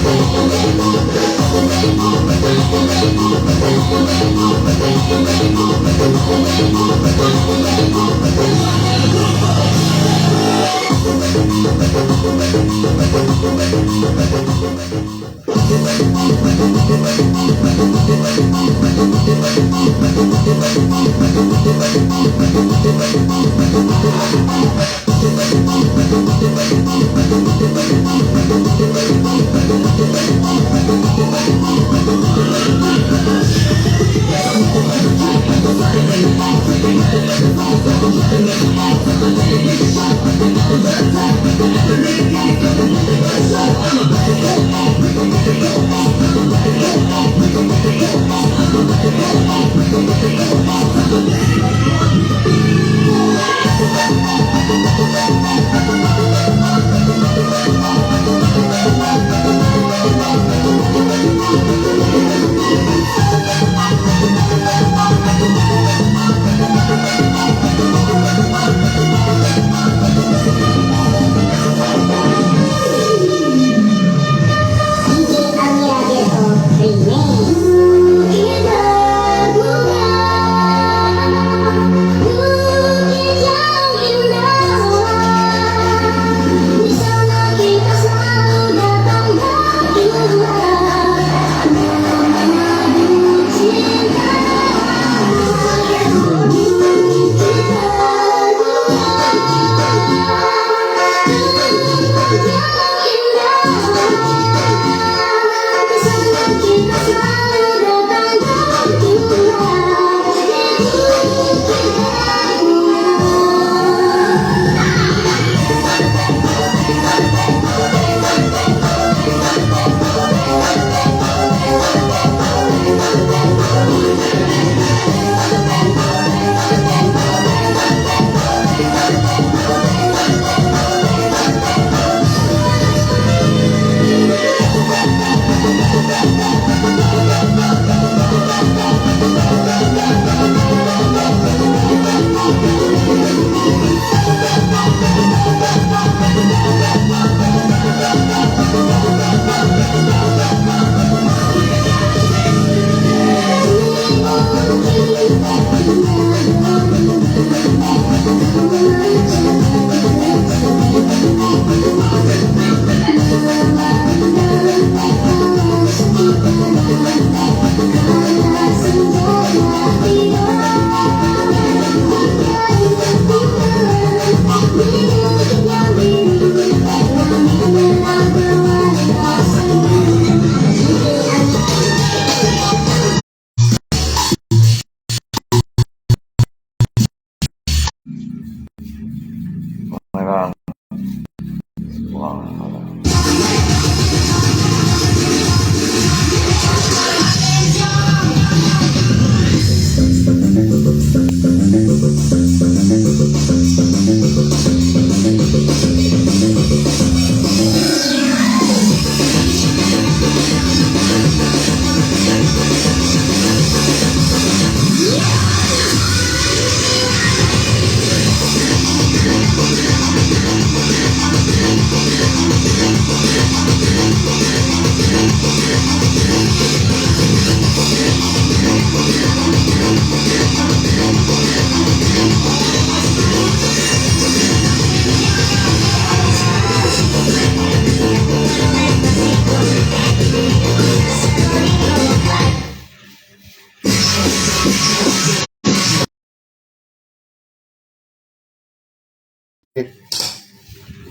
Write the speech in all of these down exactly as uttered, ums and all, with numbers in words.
拜拜。哇，好了。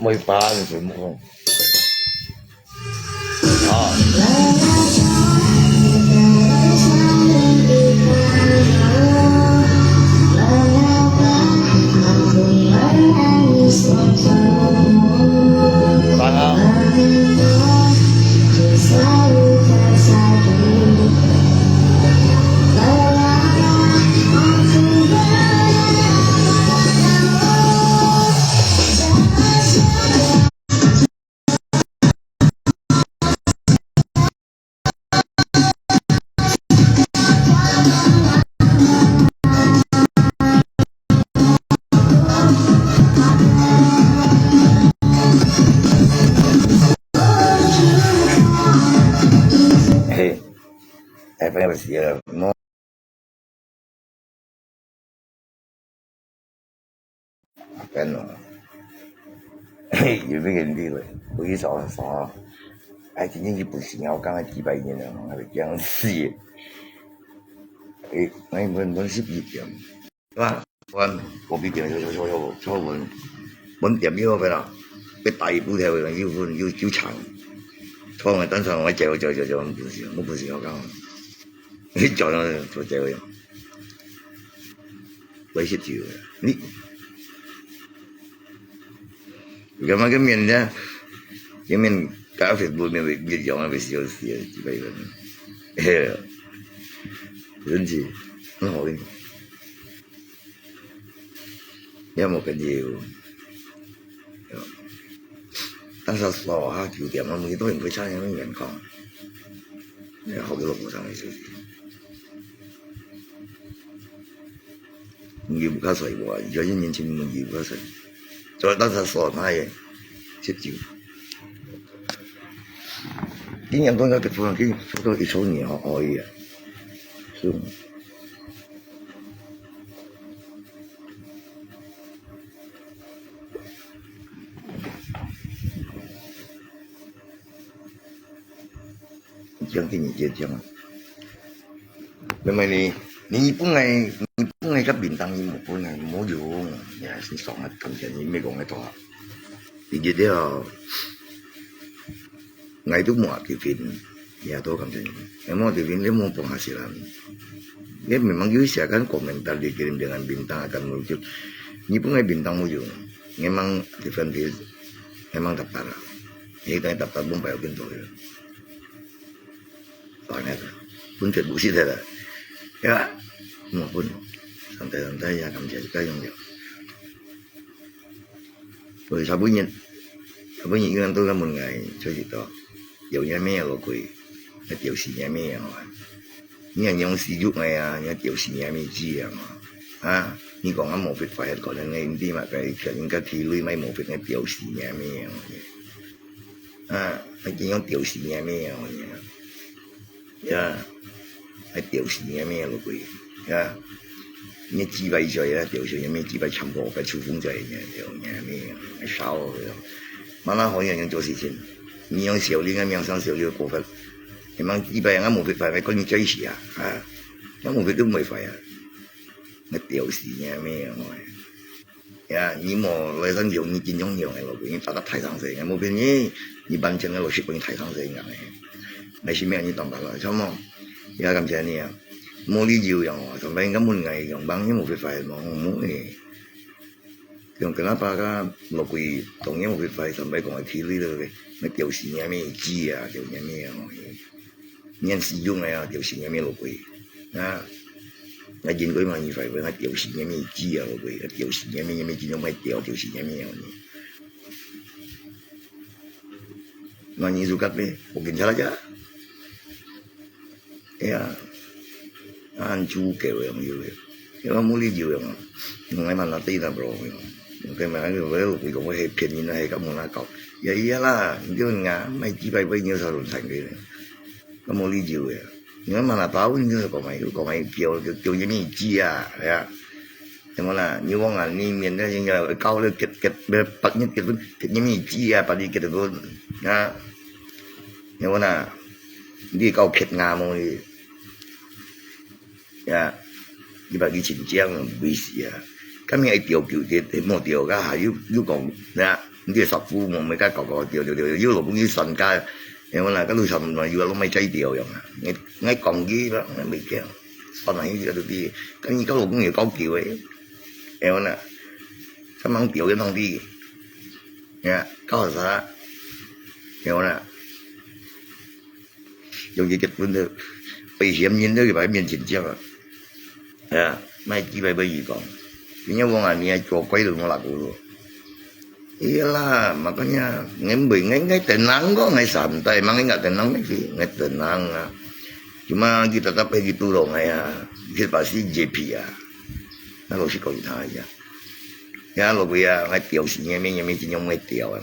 May paan ko mo. Ah. Sana. 哎，哎，反正是，呃，莫，反正，嘿，有个人的了，我一早上，哎，今天去不行，我刚刚几百年了，我还没讲死。哎，那你们，你们是几点？是吧？我，我比点，我，我，我，我，我，我点又回来，被打一步才回来，又分，又，又长。突然单场我叫，叫，叫，叫，不行，我不行，我讲，你叫，叫，叫，叫，我一直，你，你干嘛跟面呢？跟面，跟Facebook面，面讲啊，被笑死了，几百人，嘿，真是，很好用。 也無朋友。但是說下九點啊，每多人會差那麼遠看，也好多人上來休息。你不看水不啊？你相信年輕人你不看水，所以但是說他也十九。今年都要結婚了，今年差不多一周年哦，而已啊，是吗？ 将近一个这样。那么呢，你本来，你本来个便当，你无本来无用，你还是爽啊，感觉你没讲个多。你觉得哦， Ngai tu mua tiffin, ya tu kam sen. Emo tiffin le mo pong hasil ami. Ye memang yu sia kan komentar di kirim dengan bintang akan muncul. Ni pun ngai bintang muncul. Memang different di, memang dapat lah. Ye kan dapat pun bayu kin tu. Banyak lah. Pun ket busi dah lah. Ya, mo pun. Santai-santai ya kam sia ka yong yong. 所以昨晡日，昨晡日有人都在問𠊎，就是講，有影咩落去，那就是影咩啊嘛。你若用私欲个啊，那就是影咩子啊嘛。啊，你講啊，無法法，可能你毋知嘛，該可能个體內買無法，那就是影咩啊嘛。啊，那就用就是影咩啊嘛。 Ya, ai tiểu死你咩落去，ya，你幾百歲啊，tiểu死你咩幾百強迫，該出風在你，你咩，燒，嘛那好樣樣做事情，你用小力啊，命上小力个過分，你忙幾百人啊，無法快，快你追死啊，啊，那無法都無法啊，那tiểu死你咩，我。 Ya，你無來上用，你真正用个落去，你打到太上勢，無變你，你完全个落去，你太上勢个。那是咩？你懂吧啦？什么？Ya，感謝你啊！無理由用啊，上擺應該問𠊎用，幫你無法快嘛，無个。用跟阿爸个落去，當然無法快，上擺講个體力了，那就是你咩意思啊，就是你咩啊。 念使用个啊，就是念咩落去。啊，那因為嘛，你phải那就是念咩字啊落去，那就是念咩念咩字，用咩調，就是念咩啊。那你就甲咩，我跟他讲。哎呀，啊，你就给我用有的，因为没理由用啊，用来嘛，那对那不咯用。Kaya mga ano, well, kung mo he pianina he ka muna ka. Ya iya la, hindi yun nga, may tibay-bay niyo sa lunsan ko yun. Ka mo li jiu ya. Nga mana tao niyo sa kamay, kamay kiyo, kiyo niya mi jiya, ya. Yang mana, niyo wang ani mian na yung ya, kao le kit kit, pag niya kit kit niya mi jiya, pag di kit ko, ya. Yang mana, hindi kao kit nga mo ni. Ya,你把你请讲，为是啊。今日爱调九节，莫调个，还有有讲，那你个师傅莫没个搞搞调调调，有老公有算个，然后那个路上嘛，有老没在调样啊。我我讲佢啦，我没讲，算了，你个都比，跟你个老公也搞久诶，然后呢，他忙调个东西，呀，搞啥，然后呢。 用佢结婚个，危险人都去把面前接啊。啊，卖几百倍一讲，人家讲啊，你还做鬼都没拉过咯。Iyalah, makanya, ngai bui, ngai, ngai tenang ko, ngai santai, mang ngai tenang lagi, ngai tenang ah. Cuma kita tak pergi tolong ya, kita pasti J P ah. Nah, lo si kau kita aja. Ya, lo bui ya, ngai tiau si nyami, nyami si nyong ngai tiau ah.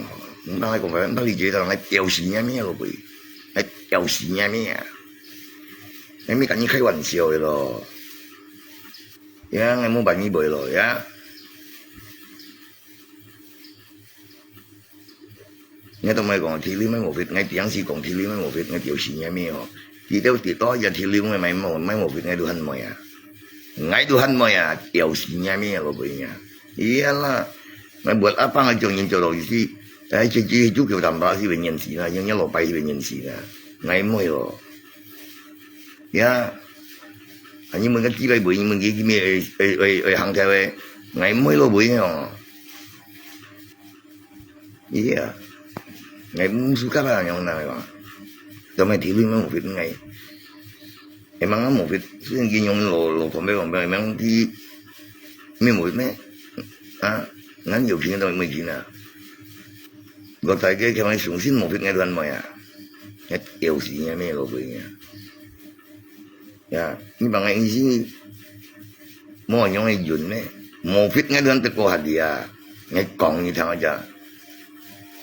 Nang ngai kong nang li jui ngai tiau si nyami lo bui. Ngai tiau si nyami ah. ，𠊎毋係摎你開玩笑个咯。呀，𠊎無辦你背咯，呀。𠊎都毋係講，第六毋係無fit，𠊎當時講第六毋係無fit，𠊎吊死若姆哦。佢兜跌到一條路，𠊎毋係無，毋係無fit，𠊎都喊毋會啊。𠊎都喊毋會啊，吊死若姆啊，老輩啊。Iyalah，𠊎buat apa𠊎將人做到意思，哎，就，就，就叫他們是會認死啦，用一老輩是會認死啦，𠊎毋會咯。Ya，啊，你問个幾擺會，你問佢，佢咩會，會，會，會行條个，𠊎毋會咯，會哦。Iya，𠊎毋suka啊，樣那个嘛。做咩第六毋係無fit𠊎？Emang無fit，雖然佢用老，老講白講白，emang佢，毋係無fit咩？啊，𠊎有錢都毋會去啊。我大家叫𠊎相信無fit，𠊎亂買啊。𠊎吊死若姆老輩啊。 Ya，你幫𠊎意思，無恁樣个運咩？無fit𠊎都得過下你啊！𠊎講你聽下。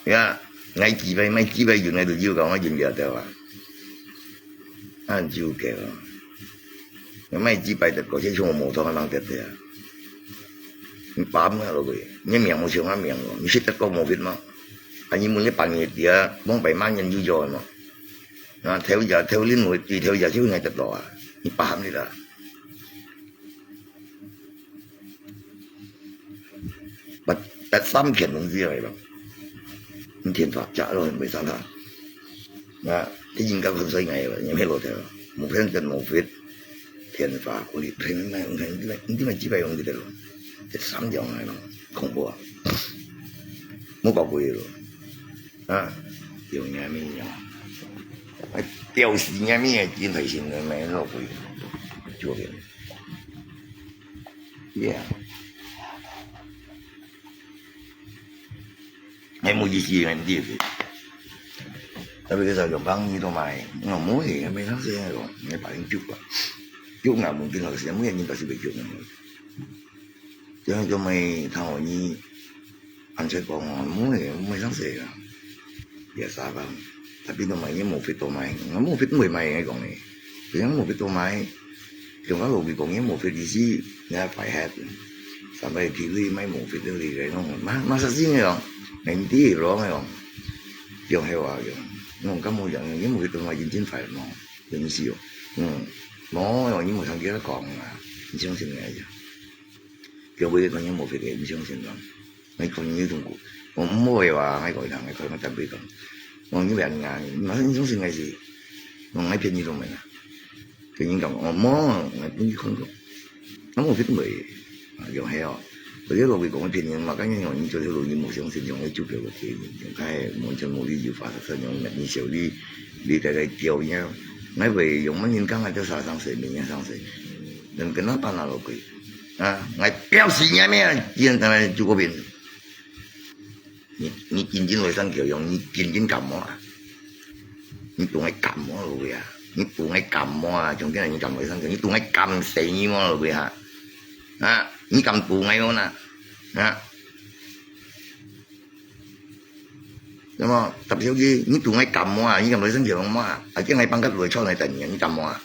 Ya，𠊎幾擺，買幾擺運，𠊎都有講𠊎運了得啊。恁就夠啊！𠊎買幾擺得過，這像無通个人得得啊！你把握落去，你命無像𠊎命咯，你識得過無fit嗎？啊，你問你半夜底啊，往擺萬年有用个嘛？ 啊，頭一，頭輪回，對頭一就應該得到啊，你把握你啦。八，八三乾隆之後个咯，你天法假咯，袂使啦。啊，你應該看衰𠊎个，你咩老頭，無騙得無fit，天法，我哋騙咩，你看，你看，你看幾擺用得咯，這三樣个咯，恐怖啊！無搞鬼咯。 啊，吊若姆啊，啊，吊死若姆个，真开心个，买老贵，就个。Yeah。哎，无意思，哎，毋对。特别个时候，用帮你都买，我无个，没啥事个，你把人救吧。救啊，无跟老师，每个人都是被救个。这样就没，他好你 安在講哦，毋會，毋會上世啊。Biasa bang. Tapi都買，也無fit都買，我無fit毋會買，𠊎講呢。所以無fit都買，像我老弟講，也無fit意思，你還快活。Sampai去你買無fit个，你來講，嘛，嘛實心个哦，nanti咯，𠊎講。用黑話用，我講敢無用，也無fit都買，認真快樂嘛，有意思哦。嗯，無，你無聽佢講啊，你相信𠊎呀。叫我講，也無fit个，你相信咯。 𠊎看你痛苦，我毋會話，𠊎講一趟，𠊎看我長輩講，我你別人啊，你馬上你相信𠊎是，我𠊎騙你都沒啊，跟人講，哦，無，𠊎分你看過，啊，我騙你，啊，用係哦，我這老鬼講騙人嘛，感覺用你做這老人無相信，用來救別个別人，用開門前無理由發生，用你小你，你在該叫一樣，𠊎會用麼人講啊，叫啥上世，明年上世，能跟他辦啊，老鬼，啊，𠊎表示你咩，既然在那救過別人。 你，你緊緊來生條用，你緊緊感冒啊？你當𠊎感冒了啊？你當𠊎感冒啊？從今日你敢來生條，你當𠊎感死你麼了啊？啊？你敢當𠊎麼啦？啊？那麼，搭小姐，你當𠊎感冒啊？你敢來生條麼啊？啊，今日放假來吵你等你，你感冒啊？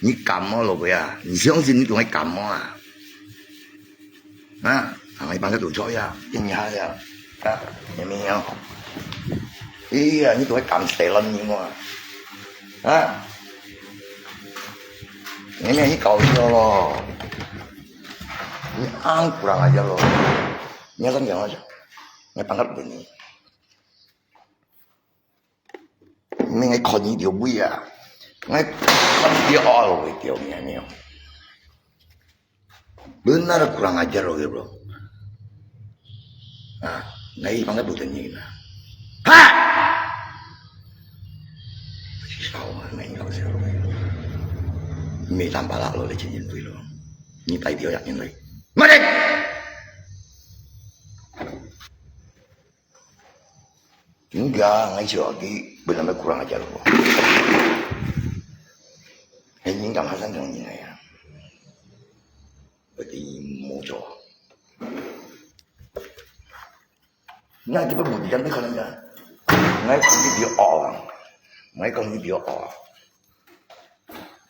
你感冒了啊？你相信你當𠊎感冒啊？ 啊，ang ipanggap tu choy ya, ini ha ya. Ah, ini ya. Iya, ini tu kan selan ni mo. Ah, ini ini kau itu lo. Ini ang kurang ajar lo. Ini kan jangan aja. Ini pangkat ini. 你愛看你條尾啊！你愛看你條胲落去條命命。Benar kurang ajar lagi, bro. Ah, ngai pangkat bukan ni na. Ha! Sisau, ngai kau sih. Ni tambah lah lo le chin yin lo. Ni tai dia yak yin lo. Mati! Enggak, ngai sio aki, benar kurang ajar ko. Ini kan hasan kan ini ya. Berarti mojo. Nah, kita buktikan tu kan ya. Ngai kan dia orang. Ngai kan dia orang.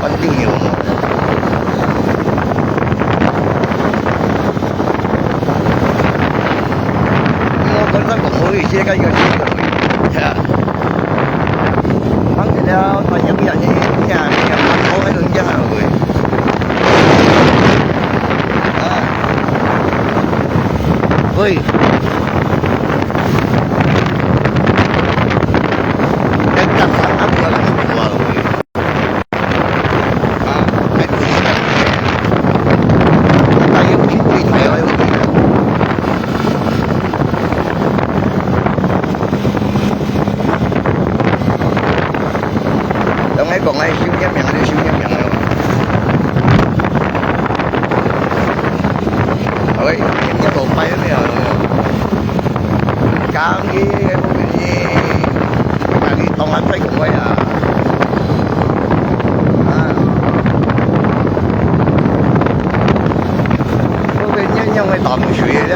關燈了。我講真講，我有些个有些个，係啊。 放一條大洋洋的，你看，你看，看到那種樣啊，喂。啊，喂。那干啥？啊，不要去做啊，喂。啊，還不是那个。那有去柜台啊，有去啊。 同你講，愛收點名就收點名了。好，今日無拜了，講起該部分呢，家己同人在講話啊。啊。部分樣樣个打不水咧，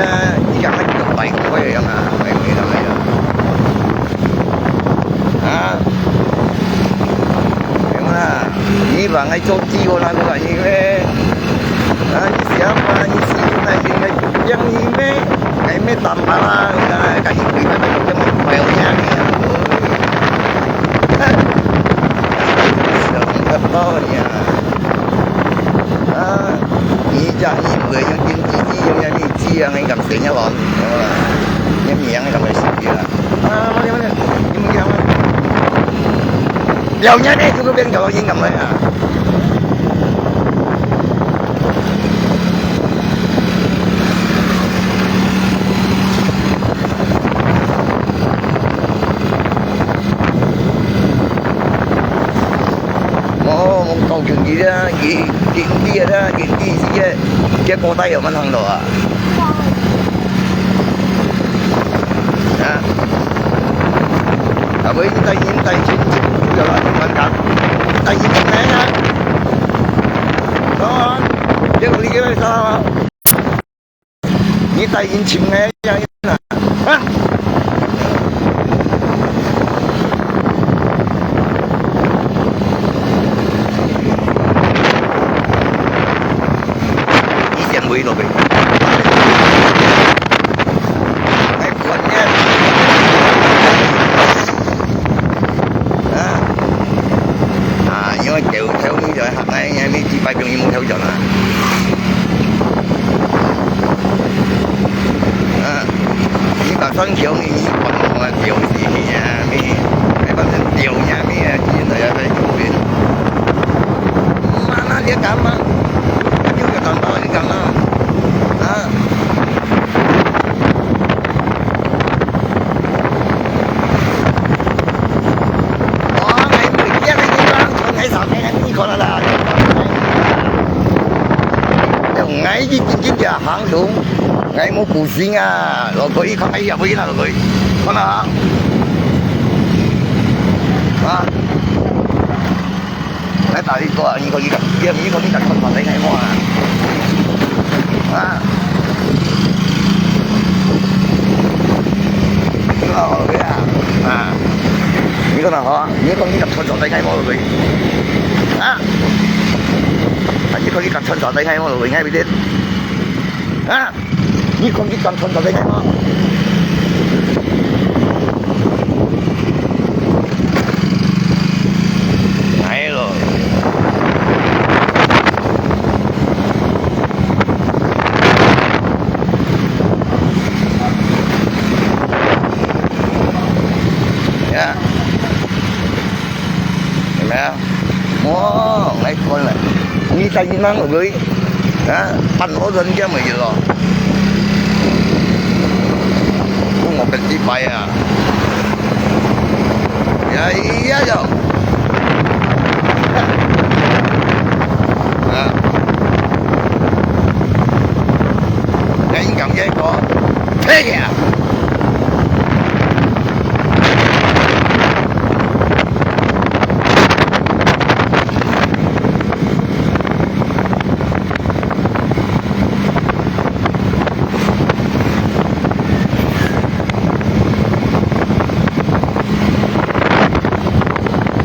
你講該就拜講話樣啊，拜講話樣啊。 啊，係嘛？你話𠊎做雞，𠊎哪個話你咩？啊，你想嘛，你是那邊个養你咩？𠊎咩打巴啦，𠊎一回來就這麼快樂呀，你啊。到你啊！啊，你家你不会用电子机，用那你机啊，你敢谁家玩？啊，你名敢会死啊？啊，慢点慢点，你们讲啊。了，你那边就个变搞音敢会啊？ 哦，我搞经济啊，经，经济啊，经济是个，个高大有没看到啊？啊？啊，我一带一带进去，不要乱乱讲，一带一进来啊。哦，结果你给我啥？ 你帶人尋个呀，啊！以前會落去。哎，關鍵。啊！啊，因為掉，掉，你就係行个，你，你幾百公里無掉轉啊？ 啊，你把山橋你，你管我丟死你啊，你，你把人丟呀，你啊，今天都要在右边。妈妈，你干嘛？丢个蛋糕，你干嘛？啊？哇，哎，你这个地方，从哪上来的？你看了啦。 用𠊎去緊緊个行路，𠊎無步行啊，落去看，哎呀，不行了，落去，看啊，啊，𠊎打你過，你看你，你看你敢看，看你看我啊，啊，你看好个啊，啊，你看好啊，你看你敢看，看你看我落去，啊。 啊，你看你敢穿拖鞋，𠊎無落去，𠊎毋知。啊，你看你敢穿拖鞋，𠊎無？哎咯。呀，有無啊？ 哇，𠊎看了，你帶你吂落去，啊，半路人家沒有咯。我跟你拜啊。呀呀呀！啊，𠊎應該講，退呀！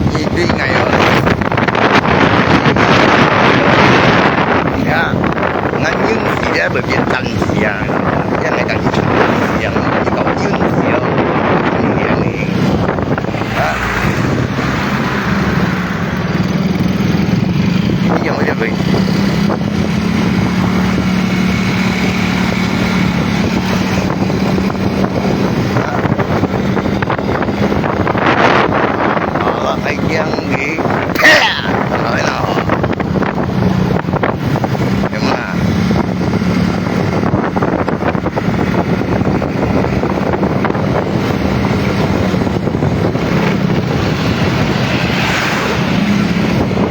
你對𠊎哦，呀，𠊎運氣也會變真氣啊，也愛講運氣啊，你講運氣哦，你啊你。 啊。你有沒有可以？啊。好了，還講你，啪！好了。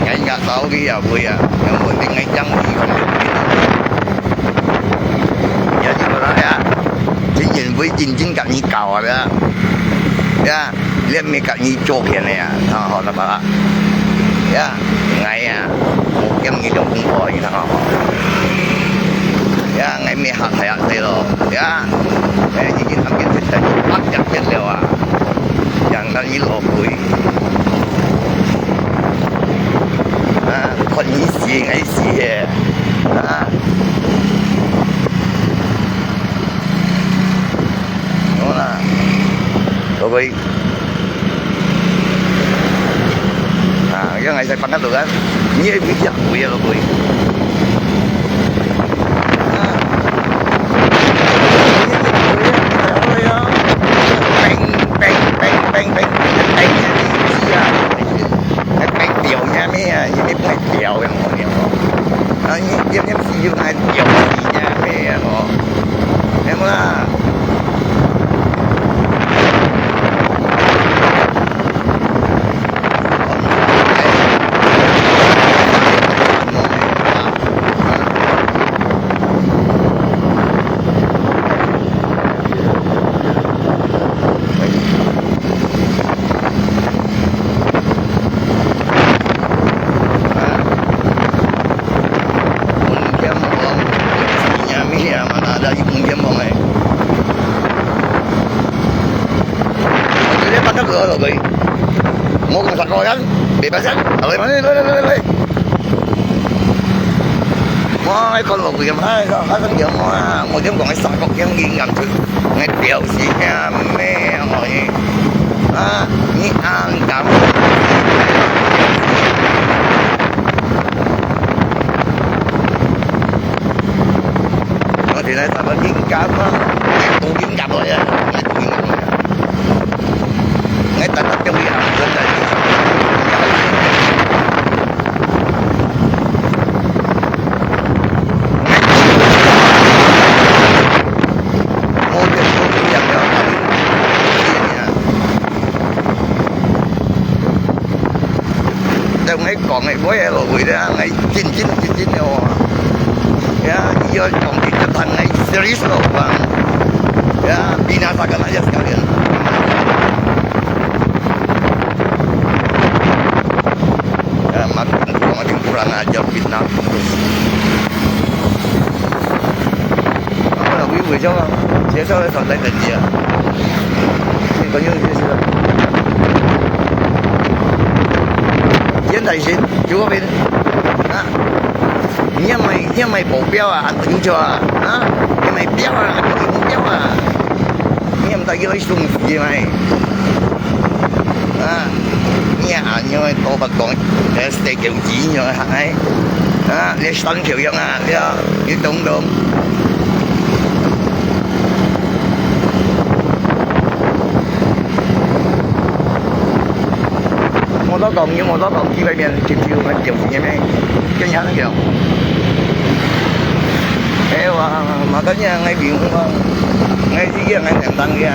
𠊎若走去也會啊，因為𠊎將來看到你。也就過來啊，真正會真正甲你搞啊，呀。 你毋係甲你做片个啊，吼，好，大把啦。呀，𠊎啊，無欠你兩公婆，你看吼。呀，𠊎毋係客客仔咯，呀，𠊎已經喊佢出來，八隻月了啊，讓佢落去。啊，看你死，𠊎死个，啊。好啦，各位。 啊，个，𠊎在放个路啊，你也不要，不要，不要。啊，我愛看落去，哎，發生點啊？我點講，三角形，你敢出？𠊎表示咩？啊，你恁敢？我現在三角形敢啊？當然敢了呀，當然敢了呀。 在𠊎講个，𠊎个落去咧，𠊎真真真真个哦。呀，你要講真个，談个serious咯，哇。Ya, binasa ka na dyan sekalian. Ya, makin kurang, makin kurang ajar fitnah. Ako na, uwi, uwi siya, ah. Siya, siya, siya, siya, siya. Siya, siya, siya. Yan, tayo, siya. Chuko, pin. Ha? 你要買，你要買保鏢啊，還不就啊？啊？你買標啊，還不就標啊？你要帶佢去送死嘛？啊？你啊，你要多把講，呃，四九幾，你要行哎？啊？你三條樣啊，你要，你懂不懂？ 摩托講，有摩托講，去外面尋尋，還有咩？跟人講。哎，我，我跟你講，我比如講，我這個，我簡單的啊。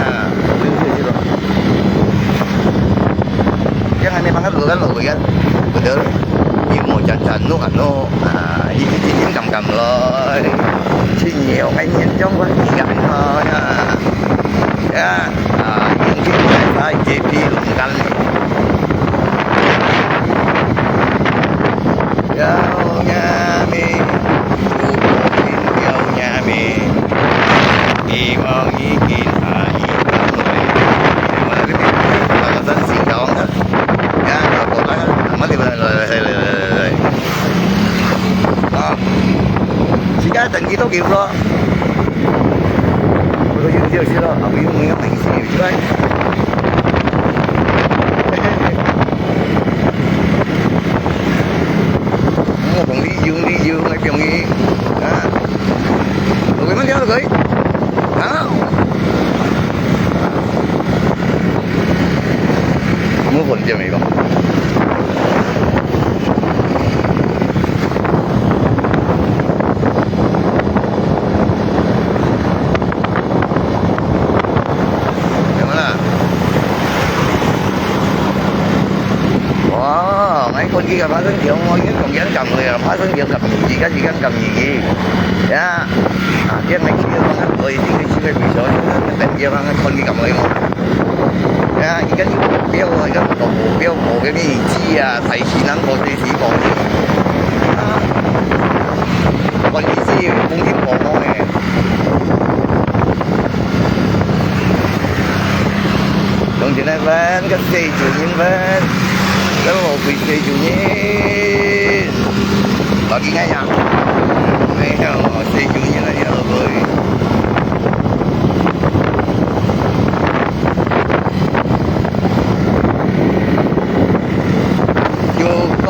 這還沒放個路，看路尾啊，betul。你莫講講，路啊路啊，一直緊緊趕趕來，去nhiều cái nhìn trong cái gì cả thôi à. Ya, à, yên thiên đại sai chế phi lùng căn. Yau nhà mi, chú bộ thiên yau nhà mi. Ý mong ý kín à ý mong. Mà cái này là dân sinh đó. Ya, nó có cái, mà đi, đi, đi, đi, đi. Đó. Chỉ cái tình chỉ tốt nghiệp thôi. Ôi, ôi, ôi, ôi, ôi, ôi, ôi, ôi, ôi, ôi. Ôi, ôi, ôi, ôi, ôi. Ôi, ôi, ôi, ôi, ôi, ôi. Ha? Ôi, ôi, ôi, ôi, ôi. Ha? Ôi, ôi, ôi, ôi, ôi. Wow, ngai kon ki ka pasang kiong, ngai kon kiong kam ya, pasang kiong kam ni, kan ikan kam ni. Ya, ah, dia ngai ki ka pasang, oi, dia ngai ki ka pasang, kan dia ngai kon ki kam ni. Ya, ikan ni biau, ikan ko biau, ko ke ni ji ya, sai si nang ko sai si ko. Ah, kon ki si, kung ki ko mo eh. 從前个灣，个細主人灣，个無歸細主人。無見个呀？哎喲，細主人啊，你老妹。 有講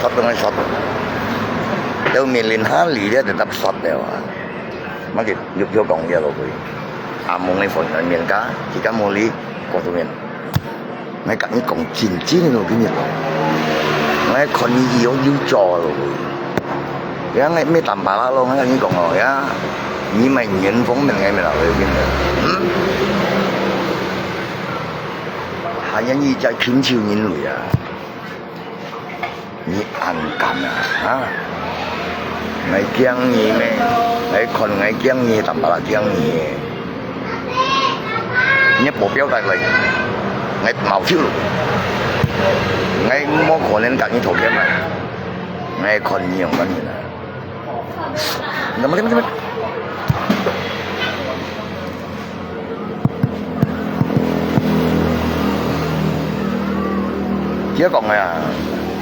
刷到𠊎刷到，到面臨下嚟咧，就搭刷了啊。麼个，又，又講了落去。阿蒙个粉人面家，自家無理，過度面。 𠊎甲你講真真个咯，今日咯，𠊎看你以後有做咯。呀，𠊎毋係坦白啦咯，𠊎甲你講哦，呀，你買年方面个咩啦，我跟你講，嗯？還要你再請求人類啊？ 你恁敢啊？哈？𠊎驚你咩？𠊎看𠊎驚你，坦白啦驚你。你保鏢帶來，𠊎毛球，𠊎無可能甲你討錢啊！𠊎看你用个人啊！怎麼怎麼怎麼？ 佢講个啊，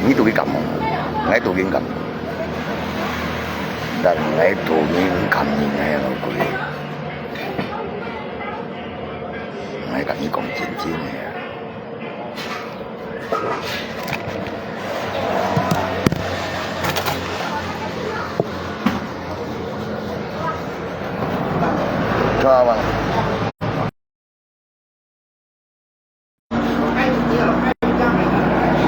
你都會感冒，𠊎都會感冒，但𠊎都會感冒个老鬼，𠊎甲你講真真个啊。知道嗎？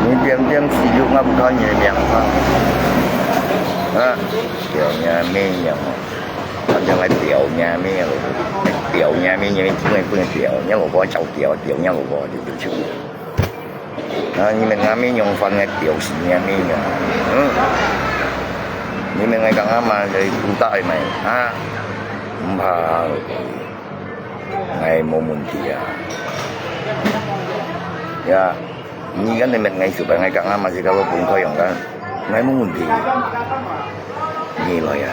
你恬恬死就，𠊎毋看你个名堂。啊，吊你阿姆樣哦！反正𠊎吊你阿姆咯，吊你阿姆，你阿姆真个分你吊，你老婆照吊，吊你老婆就就就。啊，你們阿姆樣，反正吊死你阿姆樣。嗯，你們愛講阿媽个古代嘛，啊，毋怕。 𠊎無問題啊。呀，你看你們𠊎手板，𠊎講啊嘛係搞到分開樣个，𠊎無問題。你來啊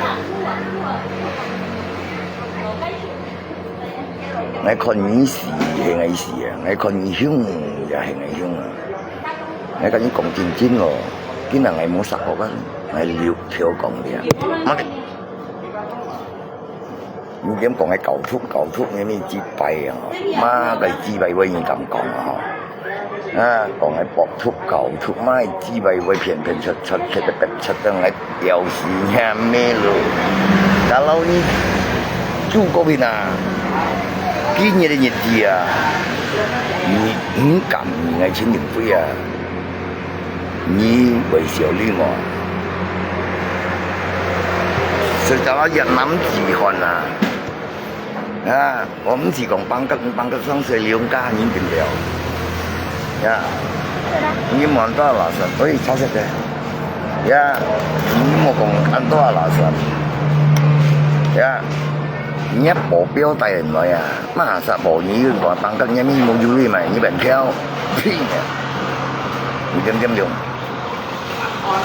！𠊎看你死係𠊎死啊，𠊎看你凶也係𠊎凶啊。𠊎甲你講真真咯，今日𠊎無殺學啊，𠊎六條講了。 你點講个搞出搞出，你咪幾擺啊？媽个幾擺會你敢講啊？啊，講个爆出搞出，媽个幾擺會騙騙出出，騙騙騙出，等來吊死你阿姆咯！Kalau你祖國人啊，今日个日子啊，你毋敢，你愛請人飛啊！ 你會笑你無？實在啊，越南自看啊！啊，𠊎毋係講Pangkep，Pangkep上水兩家人定了。呀，你莫多垃圾，喂，茶色个。呀，你莫講恁多垃圾。呀，你也保鏢帶人來啊！ Masa無你又講Pangkep，你也無有鐳嘛，你便跳，屁啊！你點點用，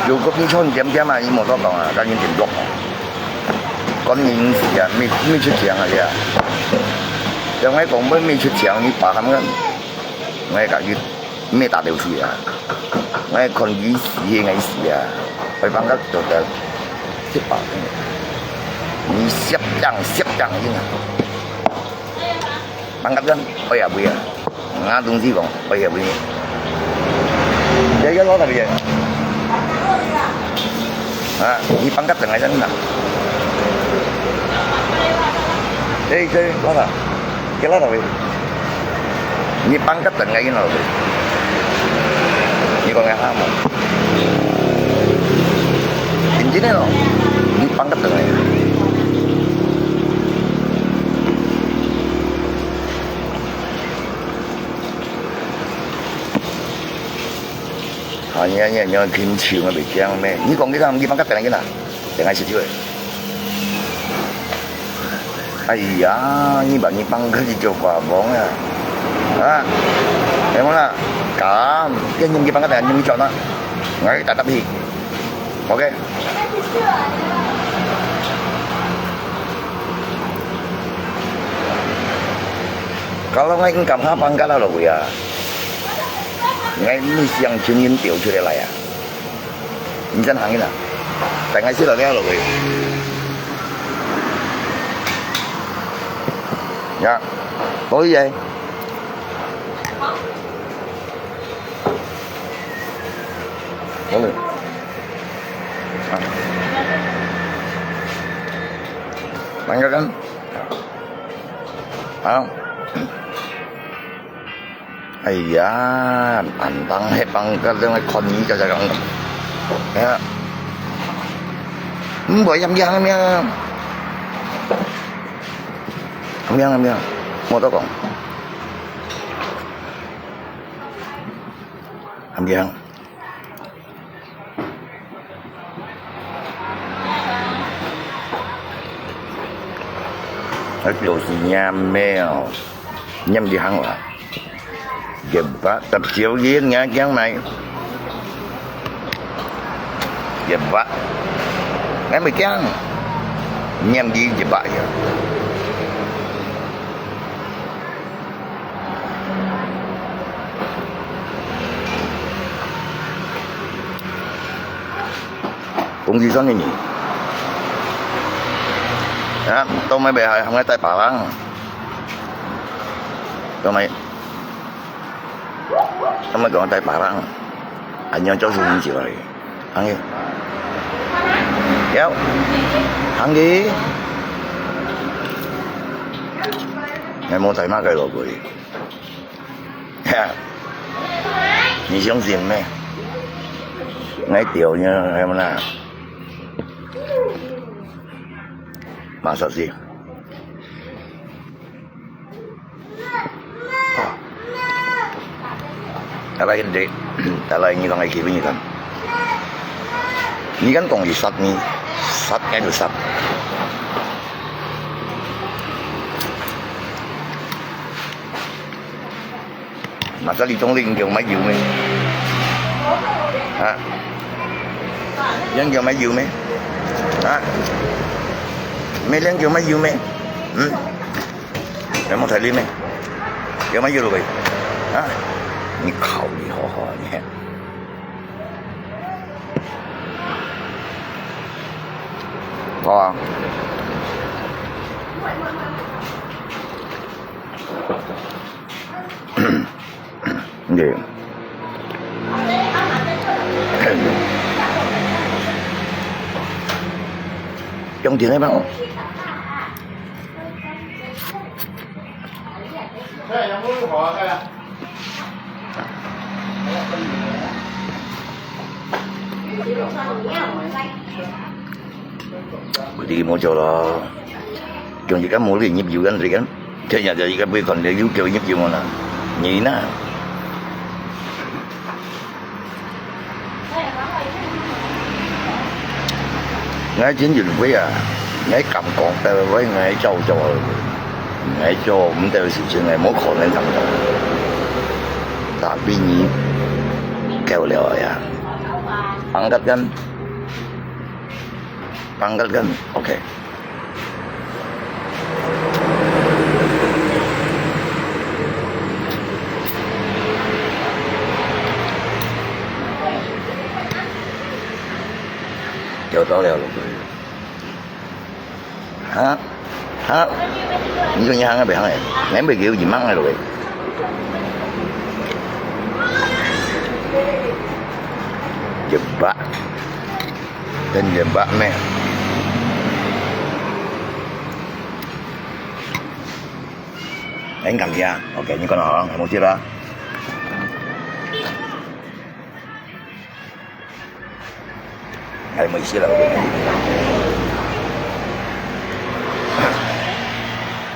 如果你穿點點啊，你莫多講啊，甲你點落啊。管你事啊，未，未出場啊，你啊。像𠊎講，未，未出場，你白喊个，𠊎甲你 毋係打鬥死啊！𠊎看你死係𠊎死啊！愛Pangkep做得七百，你攝影攝影先啊！Pangkep人愛也會啊！𠊎東西講愛也會。這個老大爺，啊，你Pangkep等來先啊！哎，這老大。 Kira tapi, ni Pangkep等个，你老弟。你講个哈嘛？真正个咯，你Pangkep等个。啊，你你你，你，你，你，你講个啥？你Pangkep等个啦？ 等下食酒个。哎呀，你把你Pangkep去做寡房啊？啊？哎，我啦，敢，跟你Pangkep等你轉啊，我打打屁。OK。Kalau ngai engkam ha Pangkep lah lo ya. Ngai mesti yang chungin tiu chu lai ya. 你先行一下，等下先落了落去。呀，可以哎。好了。慢个等。啊。哎呀，板当黑板个，正在看你个，在讲。哎呀，毋会样样个命。样样个命，我都讲。样样。 啊，就是念个哦，念一行話，一百十九个人驚來，一百，𠊎毋驚，念佢一百个。 公司上个人。啊，到尾尾還還愛帶把郎。到尾，到尾講帶把郎，恁樣做事情起來，行个。有，行个。𠊎無帶麼个落去。 哈，你相信咩？𠊎釣呢，係無啦？馬上去。大家跟住，大家你講个基本你講。你敢講佢殺你，殺𠊎就殺。 Masa你中意你叫買油咩？啊？你叫買油咩？啊？咩你叫買油咩？嗯？有無彩禮咩？叫買油落去？啊？你考慮好好你。好啊。 對。用電个嘛。 你無做咯，用一個毛利入油緊食緊，天日就一個杯看你有夠入油啦，你呢？𠊎真認為啊，𠊎感覺到𠊎𠊎做做，𠊎做毋得事情，𠊎無可能成功。Tapi你夠了呀，angkat kan。 Pangkat kan, OK。有到了，哈？哈？你講你行啊，袂行誒？𠊎袂叫你慢个落去。一百。 等一百咩？哎，你感謝啊？OK，你講得好，我知啦。哎，沒事了，OK。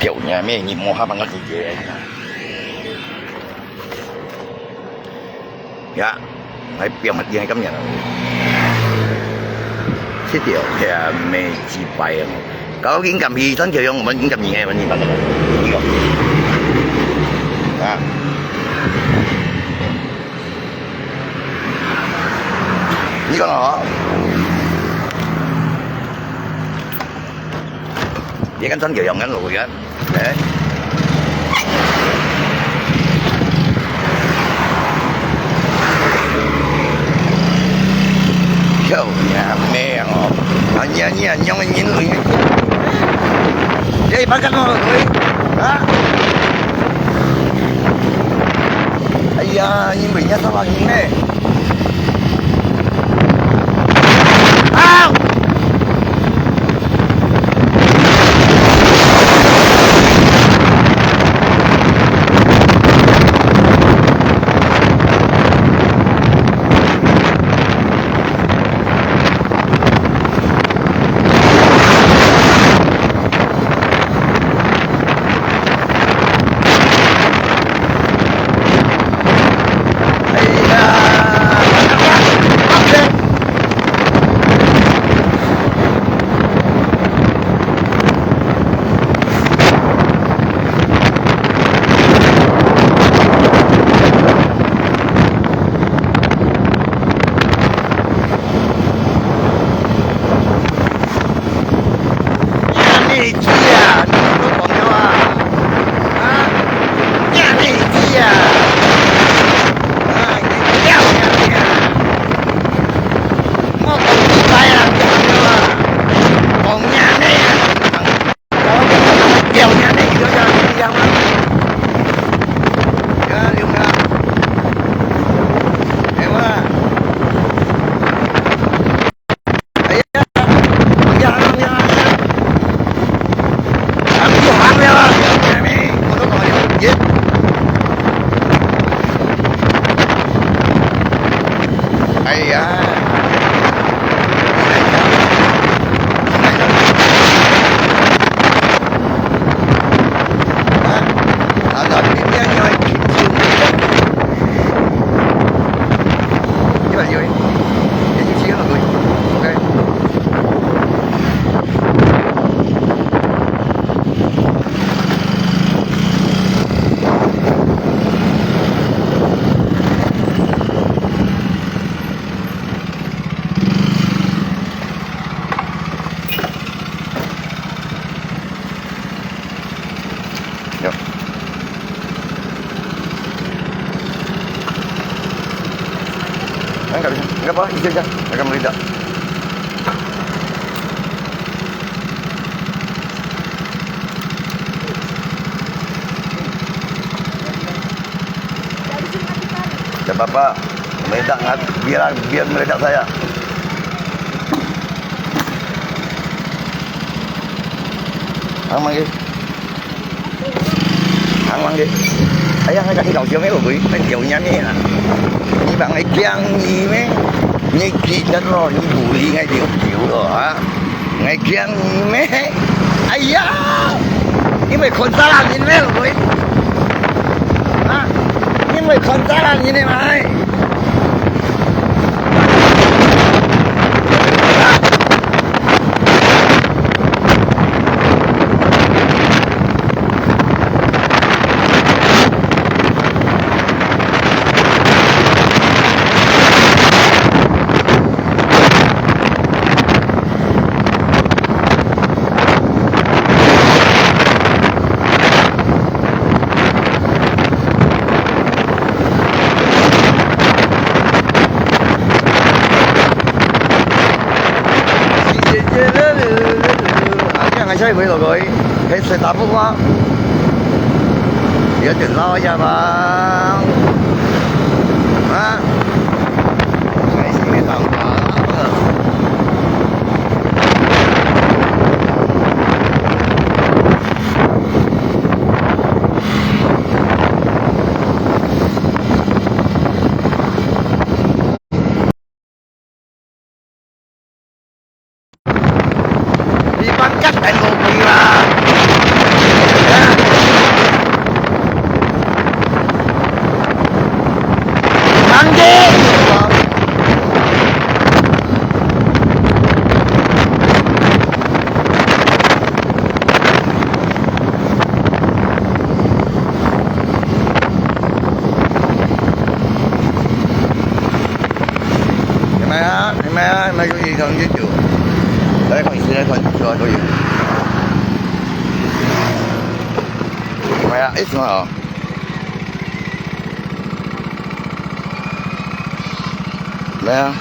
叫你啊，咩？你莫哈帮个姐姐。 呀，𠊎表妹今日啊，食掉，係啊，咩幾擺啊？搞緊咁去，真叫用，我們緊咁去，我們緊咁去，你講，啊，你講哦，你看真叫用緊路个。 哎。有影咩哦？啊，你啊，你啊，用个人類个，這一百個啊？哎呀，因為人家上了你咩？啊！ Wah, ija ja, akan meledak. Tidak apa-apa, meledak, biar, biar meledak saja. Ang manggil. Ang manggil. Ayah, ngai kaki kau siapa, oi? Ngai kau nyan ni lah. Ni bang ngai kiang ni meh. Ni kita lo, ni buli ngai diu diu lo, ha? Ngai kiang ni meh. Ayah. Ni mai kon salah ni meh, oi. Ha? Ni mai kon salah ni meh.啊，這樣還下一回落去，可以吹打不嗎？有點老呀吧？啊？開始沒打不了。 你放假太無聊啦。啊？忙的。 係咪啊？係咪啊？係咪可以講清楚？來看一下，來看清楚啊，都有。係咪啊？誒，什麼啊？ 咩啊？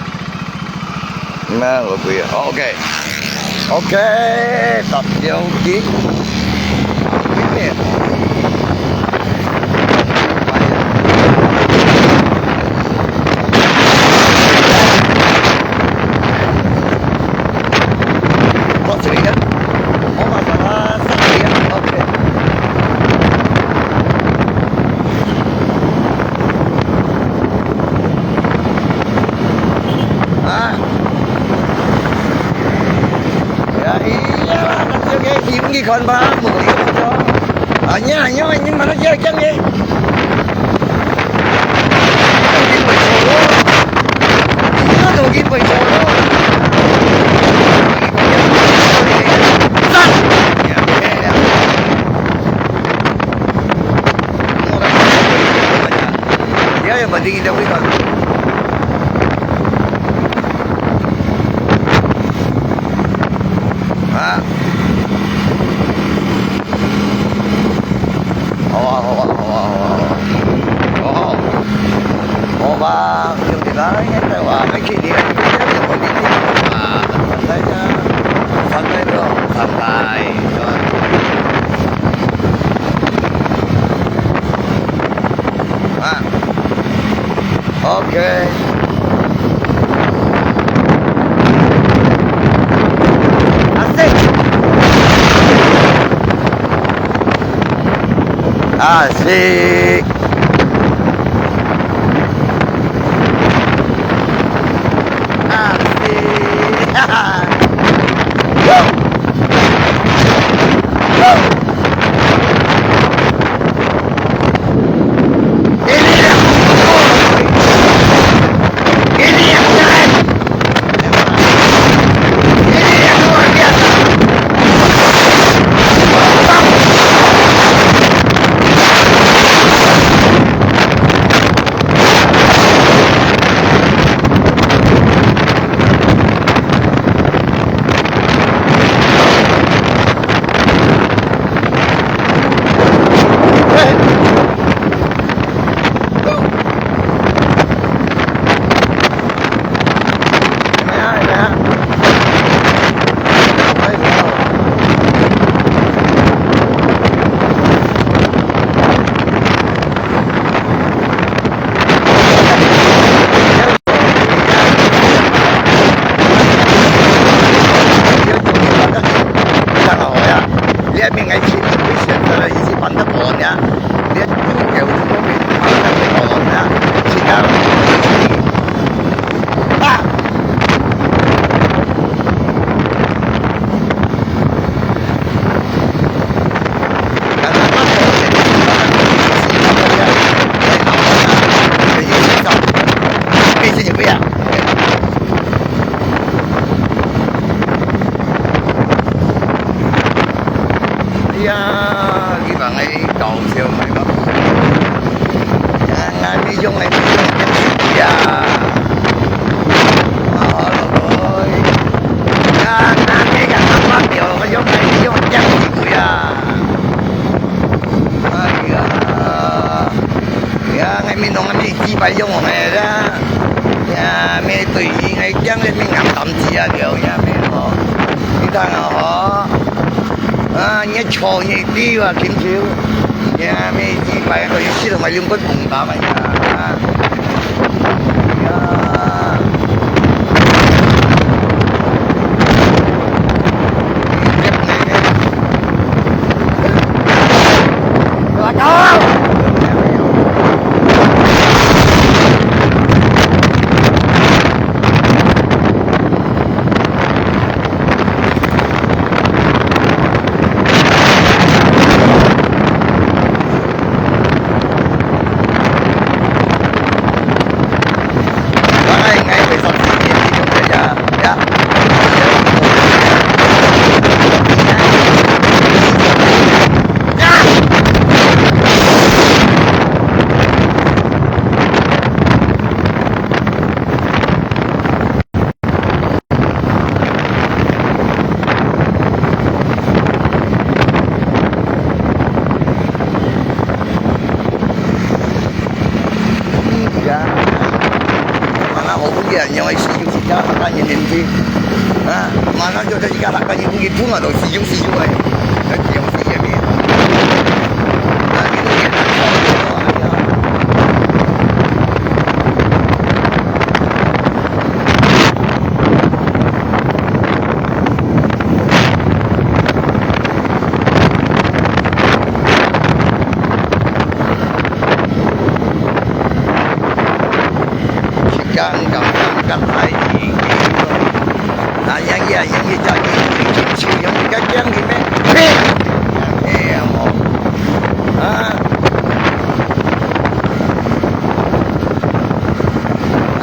咩啊？我不要。哦，OK。OK，十九級。我這個，我馬上啊，三個，OK。 啊？哎呀，哎呀，那這個戲你看吧，無有錯。啊，你啊，你啊，你馬上就要講耶。你都已經背錯了。你都已經背錯了。讚！ 你還有問題，你再回答。啊？好啊，好啊，好啊，好啊，好啊。好啊。好吧，兄弟啦，應該在哇，還可以，還可以，有問題，啊，反正就，反正就，反正，對吧？ 啊，OK。啊，是。啊，是。 啊，是。用个，用个啊！啊，老弟，啊，那个个阿爸表，我用个用个啊！哎呀，呀，我们弄个没几百用个啦，呀，没对应个讲个没俺当家了，呀，没有，你看啊，吼。 啊，你坐你地啊，金球。你啊，每一擺都有四十萬用个公道嘛呀，啊。呀。嗯，呀，马上好不见，因为四九四加八个人进去，啊，马上就在一个八个人进去，碰到都四九四九哎，那这样子也没有。那你们也难受，哎呀。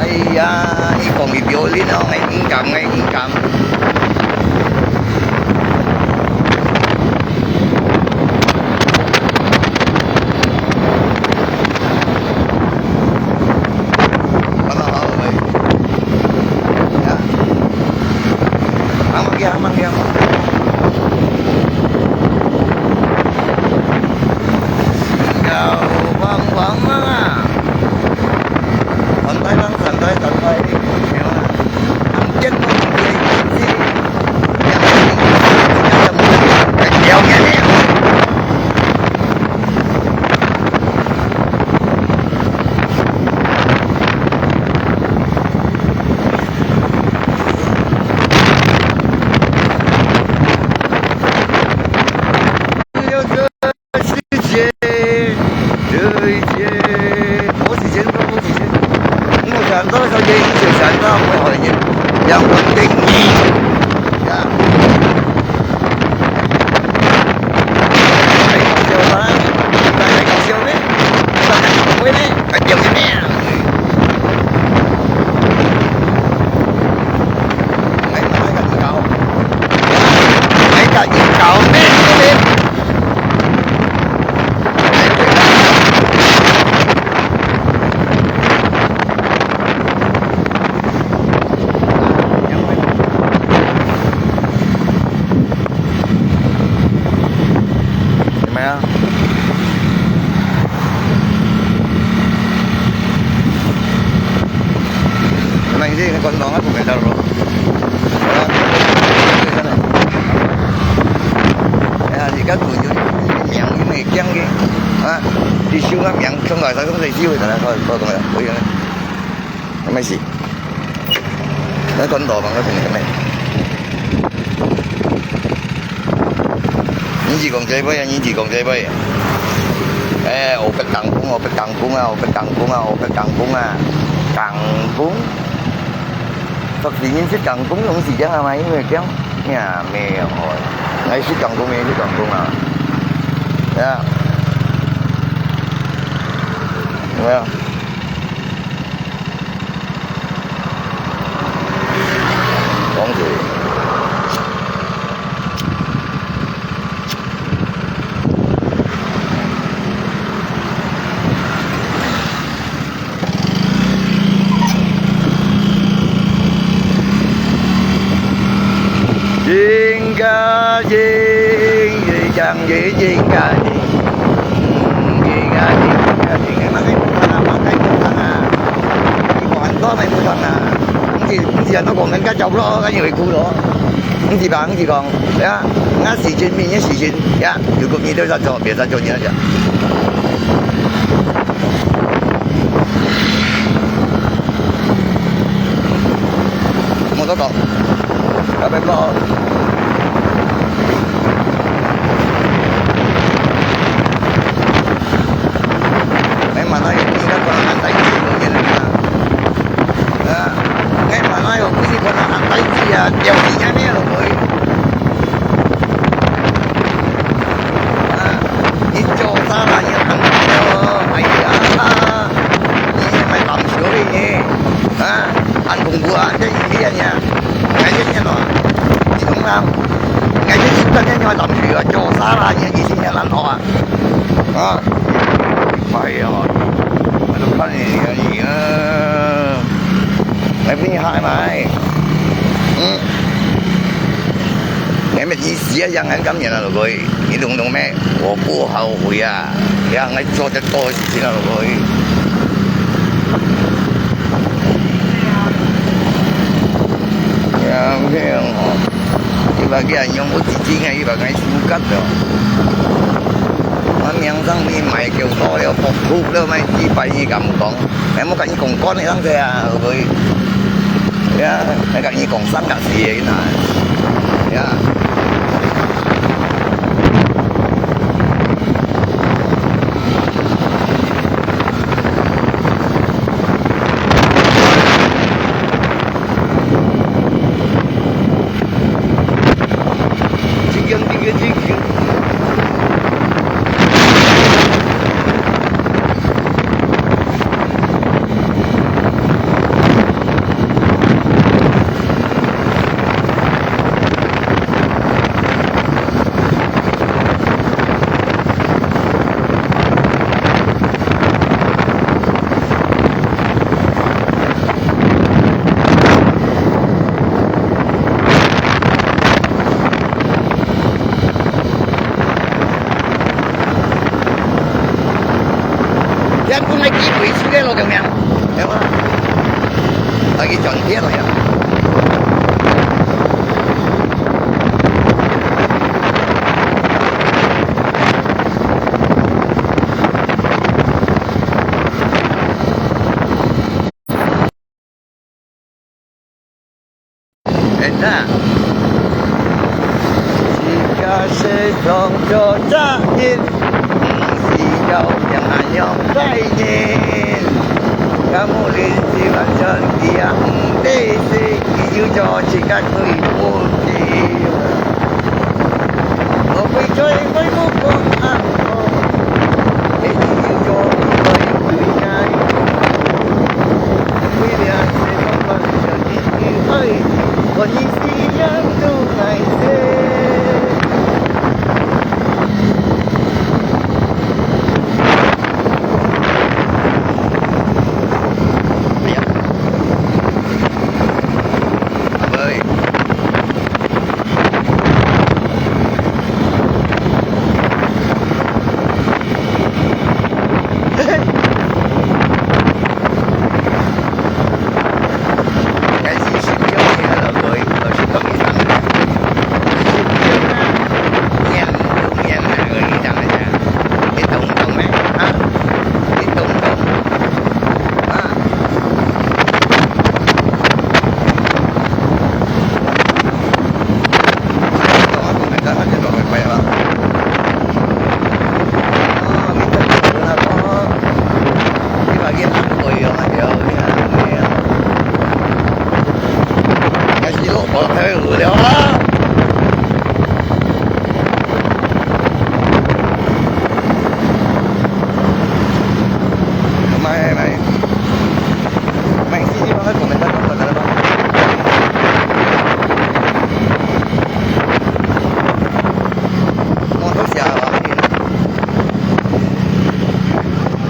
哎呀，你講佢表演哦，𠊎毋敢，𠊎毋敢。好了，好了，喂。呀。行，慢點，慢點。要汪汪啊！ 谢谢，谢谢，多谢谢，多谢谢。我想到小姐，一九三到，我好一点，阳光等你，呀。哎，小三，大家搞笑咩？大家搞笑咩？还表演咩？哎，大家搞，大家搞咩？怎么样？那你这个关东啊，不给他说。哎呀，你看土就名，你没讲的啊，你修个名，从来他都没修的，他说说东西，不行。 那么是，那关东嘛，那肯定个咩？你是讲这位啊，你是讲这位啊。哎，我不当工，我不当工啊，我不当工啊，我不当工啊，当工。说是你是当工，用时间啊嘛，因为讲，呀，没有，我是当工，也是当工啊，呀，有没有？ 讲一下。應該應，應該應，應該應，應該應，應該應，應該應，毋係，毋係恁樣講，毋係恁樣講。 毋係，毋係恁樣講，人家走路，恁樣會苦咯。毋係吧，毋係講，呀，那時間，明年時間，呀，如果你都在做，別再做，你那講。我都講，要不要報？ 你問下有幾多個人帶佢去嘅啦？啊，你問下有幾多個人帶佢啊？掉錢啊咩落去？啊，你做啥啦？你很苦哦，哎呀，你買藍色的呢？啊，很恐怖啊！這影片呀，改天見咯，你懂嗎？改天見，改天見，藍色啊，做啥啦？你一心要爛好啊？ 啊，哎呀，我都看你而已啊。來分你害嘛，嗯。你們一時啊，養很甘願啊，老哥，你懂懂沒？我不後悔啊，你看，我做得多事情啊，老哥。呀，這樣哦。 佢話佢係用屋子錢啊，佢話佢輸吉咯。我名聲你賣叫多了，服務了，賣幾百億咁講，你莫跟佢講講你上車啊，會不會？呀，你跟佢講三個字而已啦，呀。 天公个機會出來咯，救命！對吧？大家轉變了呀。 哎呀，自家是創造責任，毋係要讓恁樣待人。敢有人是完全佢也毋得勢，佢就做自家對不起。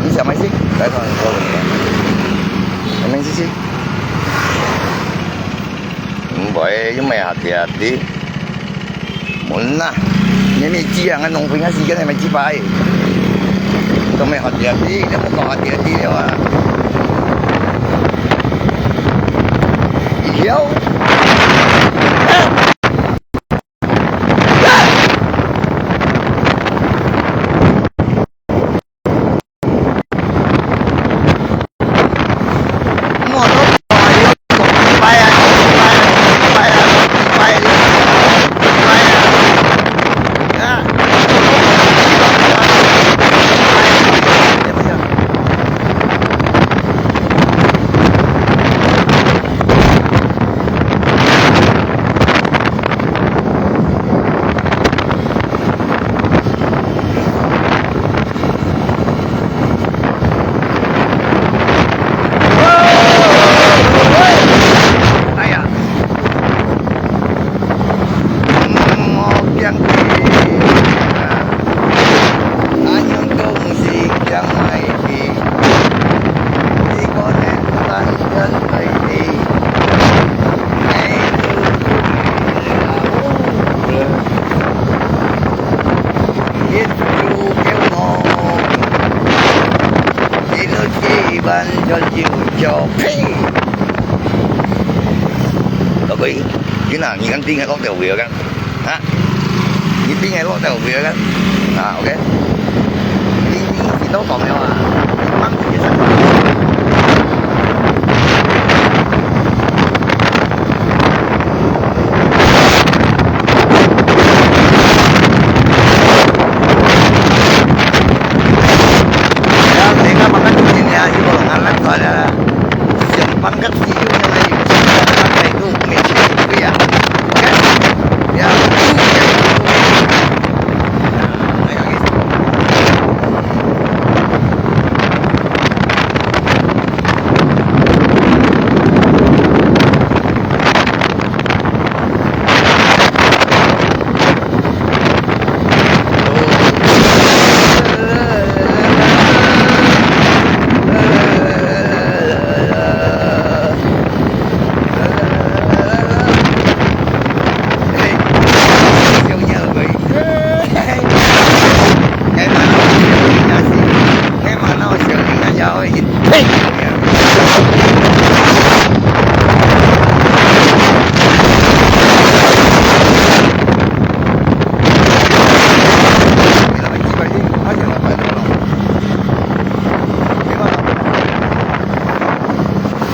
你想買食？來，同你講，買食食。毋會，又買下跌跌。嗯呐，你咪知啊，俺農村个時間你咪知吧？都没好点的，你莫搞好点的了啊！以后。哎呀，我驚佢啊！恁樣都毋係驚𠊎个，你可能單身愛你，愛你。 一路叫我，一路去完全就叫屁。各位，今仔日你看頂个落條尾个，哈？你頂个落條尾个，啊，OK？你你你都講了啊？你放屁也是。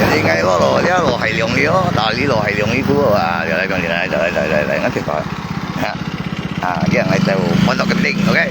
這應該落落，這落海龍个哦，大理落海龍个股啊，來來來來來來來，𠊎聽下。 啊，這樣來帶我換到个頂，OK？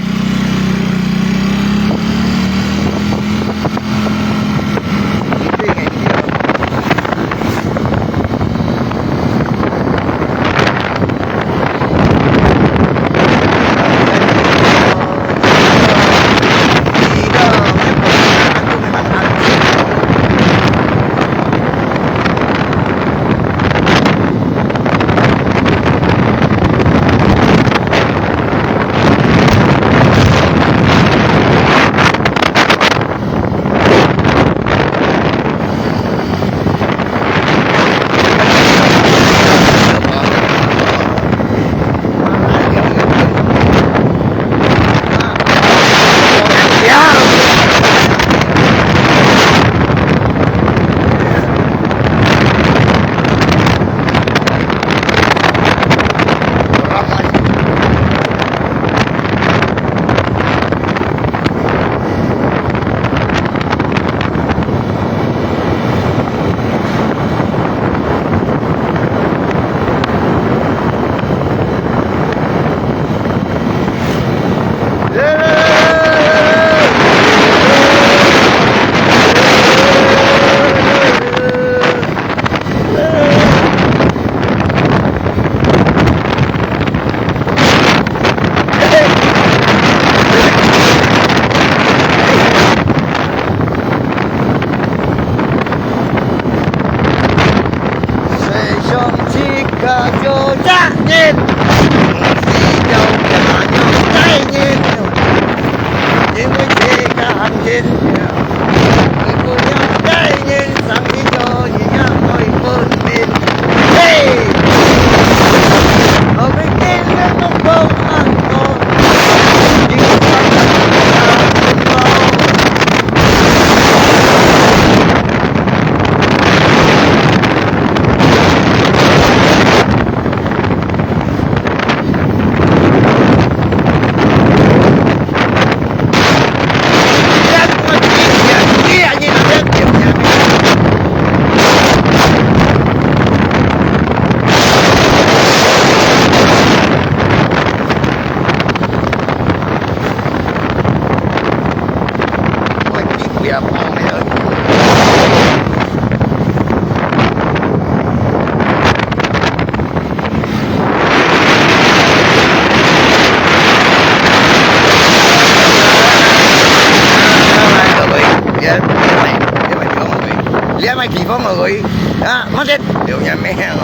地方个位啊，乜得有人咩哦。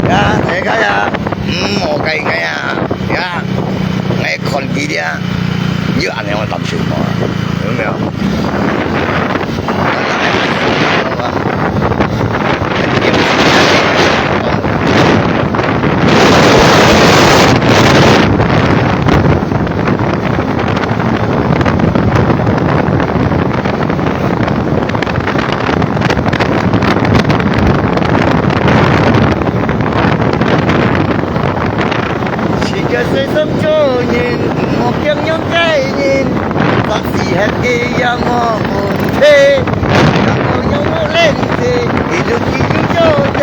呀，大家呀，毋好介意啊，呀，𠊎看佢呀，又恁樣會擔心我，有沒有？ 自家世上做人，莫敬仰个人，暫時歇个也無問題。若有仰無能力，一路繼續做得，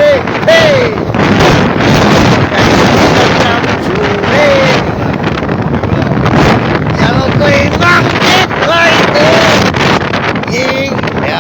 嘿。也無鬼忙得來的人呀。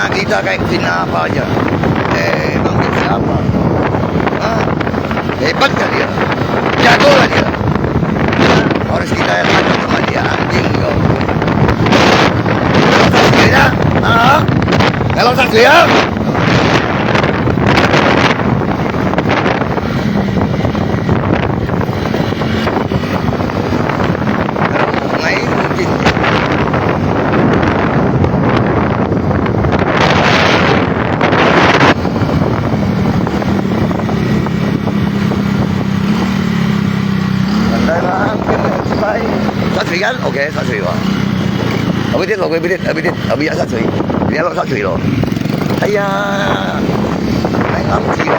Kita kahit sinapa dyan, eh, manusia apa? Ha? Hebat ka dia. Jago ka dia. Harus kita tanya sama dia, anjing kau. Kalau tak sudah, ha? Kalau tak sudah, Sa suy kan? Okay, sa suy ba? Abitin lo, abitin, abitin, abitin sa suy. Dia lo sa suy lo. Aya, ay, ang sila.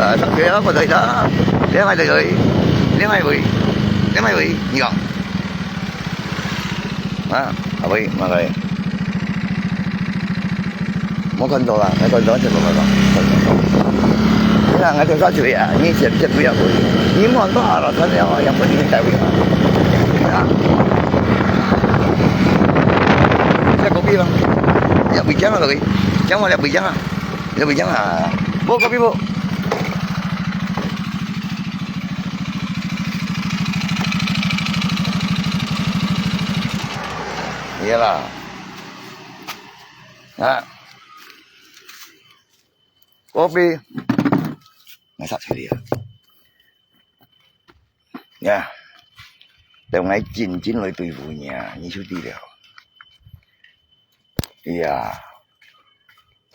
Ah, sa suy ako, dai da. Dia mai dai, dia mai bui, dia mai bui, 你講。 Ha, abui, makai. Mo kan dola, ngai kan dola, cek dola, kan dola. Ya, ngai tu sa cuy ya, ni cek cek kuya kuy. Ni mo kan dola, alasan ya, yang penting tak kuya. Ya. Saya kopi bang. Ya, bujang lah kopi. Jangan ada bujang ah. Ada bujang ah. Bo kopi bo. Iyalah. Ha. Kopi. Masak sekali ya. Ya. Tengok ngai cincin lo itu ibunya, ni sudah dia. Iya.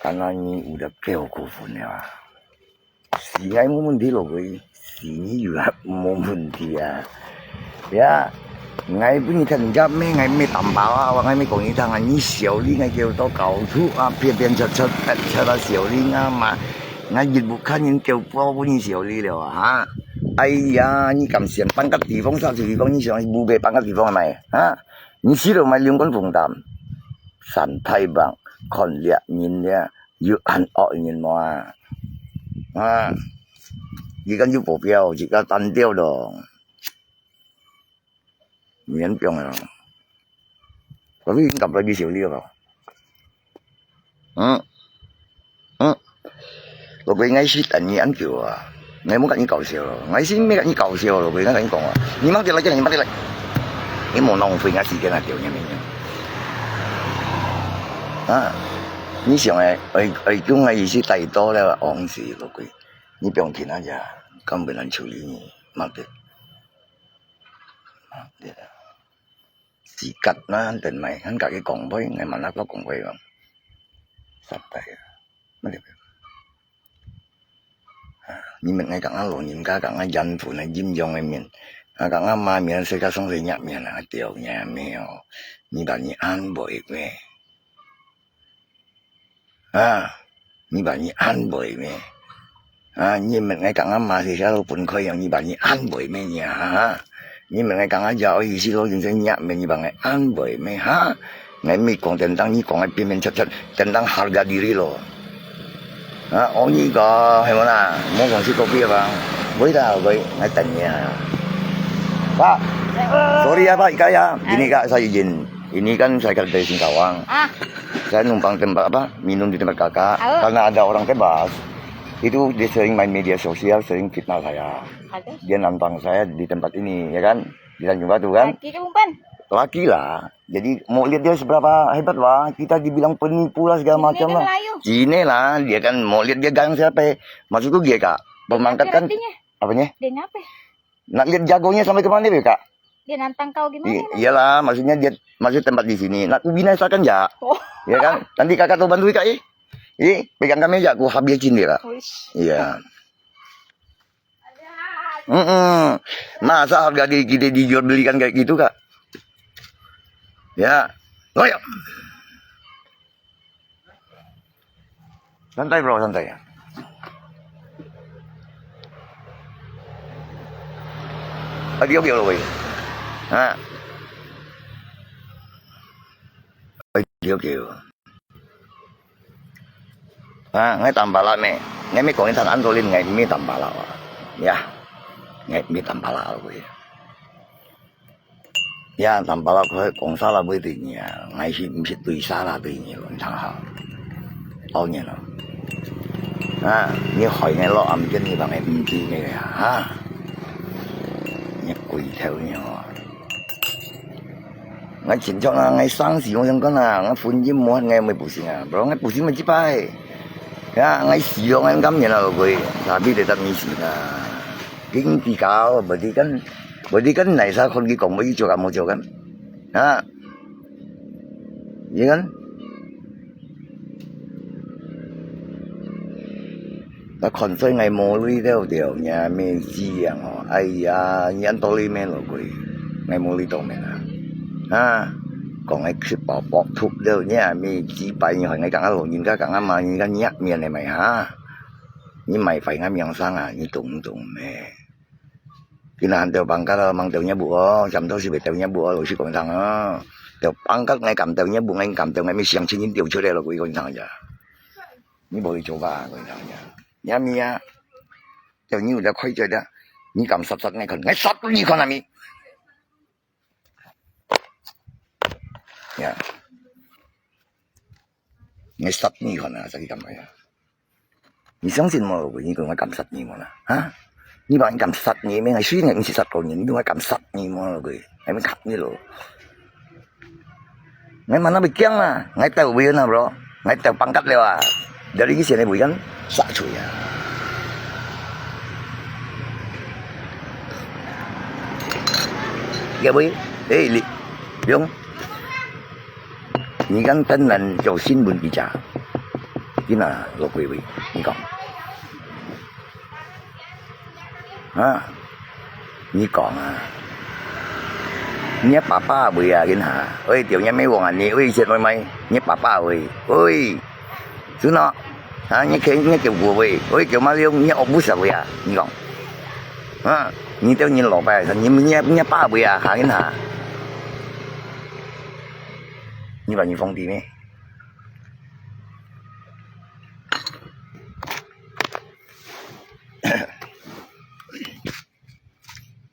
Karena ni udah keo kufun ya. Siya mo mundi lo kui, sini juga mo mundi ah. Ya, ngai pun ikan jam me, ngai me tambah ah, ngai me kong itang ah, ni siau li ngai kêu to kau tu ah, pian pian chat chat chat chat ah siau li nga ma, ngai jit bukan yin kêu po pun ni siau li liao ah, ha. Ai ya, ni kam sian pangkat 地方 sa 地方 ni siang bu be pangkat 地方 mai, ha. Ni si lo mai liung kon phung tam. San thai bang, kon lia nyin lia. 有恁惡人無啊？啊，佢敢有保鏢，自家單挑咯。免講啊。Tapi應該不會少了吧？嗯，嗯，老鬼，𠊎係等你恁久啊，𠊎無跟你搞笑咯，𠊎係無跟你搞笑咯，老鬼，𠊎跟你講啊，你慢點來，你慢點來，你莫浪費𠊎時間啊，丟你命啊！啊，你想誒，愛愛講𠊎意思太多了，戇死老鬼。 你放聽啊，敢會難處理呢？嘛對，嘛對啊。自家那等埋，咱家己講話，𠊎嘛那個講話咯。實在啊，嘛對。啊，你們愛講啊，老人家講啊，人婦呢，陰陽个面，啊，講啊，媽面，世界上最弱面啊，對，弱面哦，你把你安慰咩？ 啊，你把你安慰咩？啊，你問𠊎講啊嘛，係下都分開樣，你把你安慰咩呀？哈？你問𠊎講啊，ya，意思咯，人生弱面，你把𠊎安慰咩？哈？𠊎咪講，等當你講个片片切切，等當harga diri咯。啊，哦，你講，係無啦？莫講是kopi啊，會啦，會，𠊎等你啊。Pak, sorry ya Pak, ikaya, gini Kak, saya izin. Ini kan saya kerja di Singkawang. Ah. Saya numpang tempat apa, minum di tempat kakak. Tahu. Karena ada orang tebas. Itu dia sering main media sosial, sering fitnah saya. Ada. Dia nantang saya di tempat ini, ya kan? Di Tanjung Batu kan? Laki ke perempuan? Laki lah. Jadi mau lihat dia seberapa hebat lah. Kita dibilang penipu lah segala macam lah. Cina lah. Dia kan mau lihat dia gayang siapa. Maksudku dia kak. Pemangkat kan. Artinya? Apanya? Dia ngapa? Nak lihat jagonya sampai ke mana, Kak? Dia nantang kau gimana? I- iyalah, maksudnya dia masih tempat di sini. Nak ku binasakan ya. Oh. Ya kan? Nanti kakak tu bantu Kak, eh. Eh, pegang kami aja, aku habisin dia, Kak. Uish. Iya. Mm-mm. Masa harga diri kita dijual belikan kayak gitu, Kak? Ya. Oh ya. Santai bro, santai. Agi agi lo wei. Ha. 要求。啊，𠊎Tampalak咩？𠊎乜講一聲恁多年，𠊎毋係Tampalak啊。呀，𠊎毋係Tampalak啊，佢。呀，Tampalak佢講Sarawak對你啊，𠊎係毋係對Sarawak對你咯，你聽下。當然咯。啊，你害𠊎落暗間，你幫𠊎毋知咩啊？哈？你鬼頭你哦！ 𠊎親像啊，𠊎生死𠊎相關啊，𠊎婚姻無，𠊎毋會pusing啊，bro，𠊎pusing乜一擺。Ya，𠊎死哦，𠊎甘願啊，老鬼，tapi tetap你死啊。緊比較，無你跟，無你跟哪儕看佢講，無佢做敢無做敢？啊？你看？ 那看在𠊎無鐳了了，若妹子啊吼，哎呀，你恁多鐳咩老鬼，𠊎無鐳到咩啦？啊，講𠊎食飽飽吐了，若妹子拜你害𠊎講啊老人家講啊嘛，人家若面來買哈，你買壞𠊎名聲啊，你懂不懂咩？ 今下還掉pangkat咯，吂掉若屋哦，差毋多係會掉若屋哦，老實講一聲哦。掉pangkat𠊎敢掉若屋，𠊎敢掉，𠊎乜想清清掉出來咯，佢講一聲呀。你無去做吧，講一聲呀。你阿咪啊，掉你有得開嘴的，你敢殺殺𠊎看，𠊎殺你看阿咪。 Ya。你殺你看啊，殺佢敢啊？你相信無？你講𠊎敢殺你無啦？哈？你話你敢殺你咩？𠊎雖然毋識殺過人，你講𠊎敢殺你無？佢，𠊎咪嚇你咯。 𠊎mana會驚啊，𠊎到位啊，bro，𠊎到pangkat了啊，dari以前个位kan殺出啊。各位，哎，你，用，你kan tenan做新聞記者，你哪落幾位？你講。 啊，你講啊，你爸爸位啊，今下，喂，掉若妹王啊，你喂，先喂，你爸爸位，喂，真哦，啊，你叫，你叫我位，喂，叫馬龍，你學不識位啊，你講，啊，你掉你老爸，你，你，你爸位啊，哈，今下，你把你放低咩？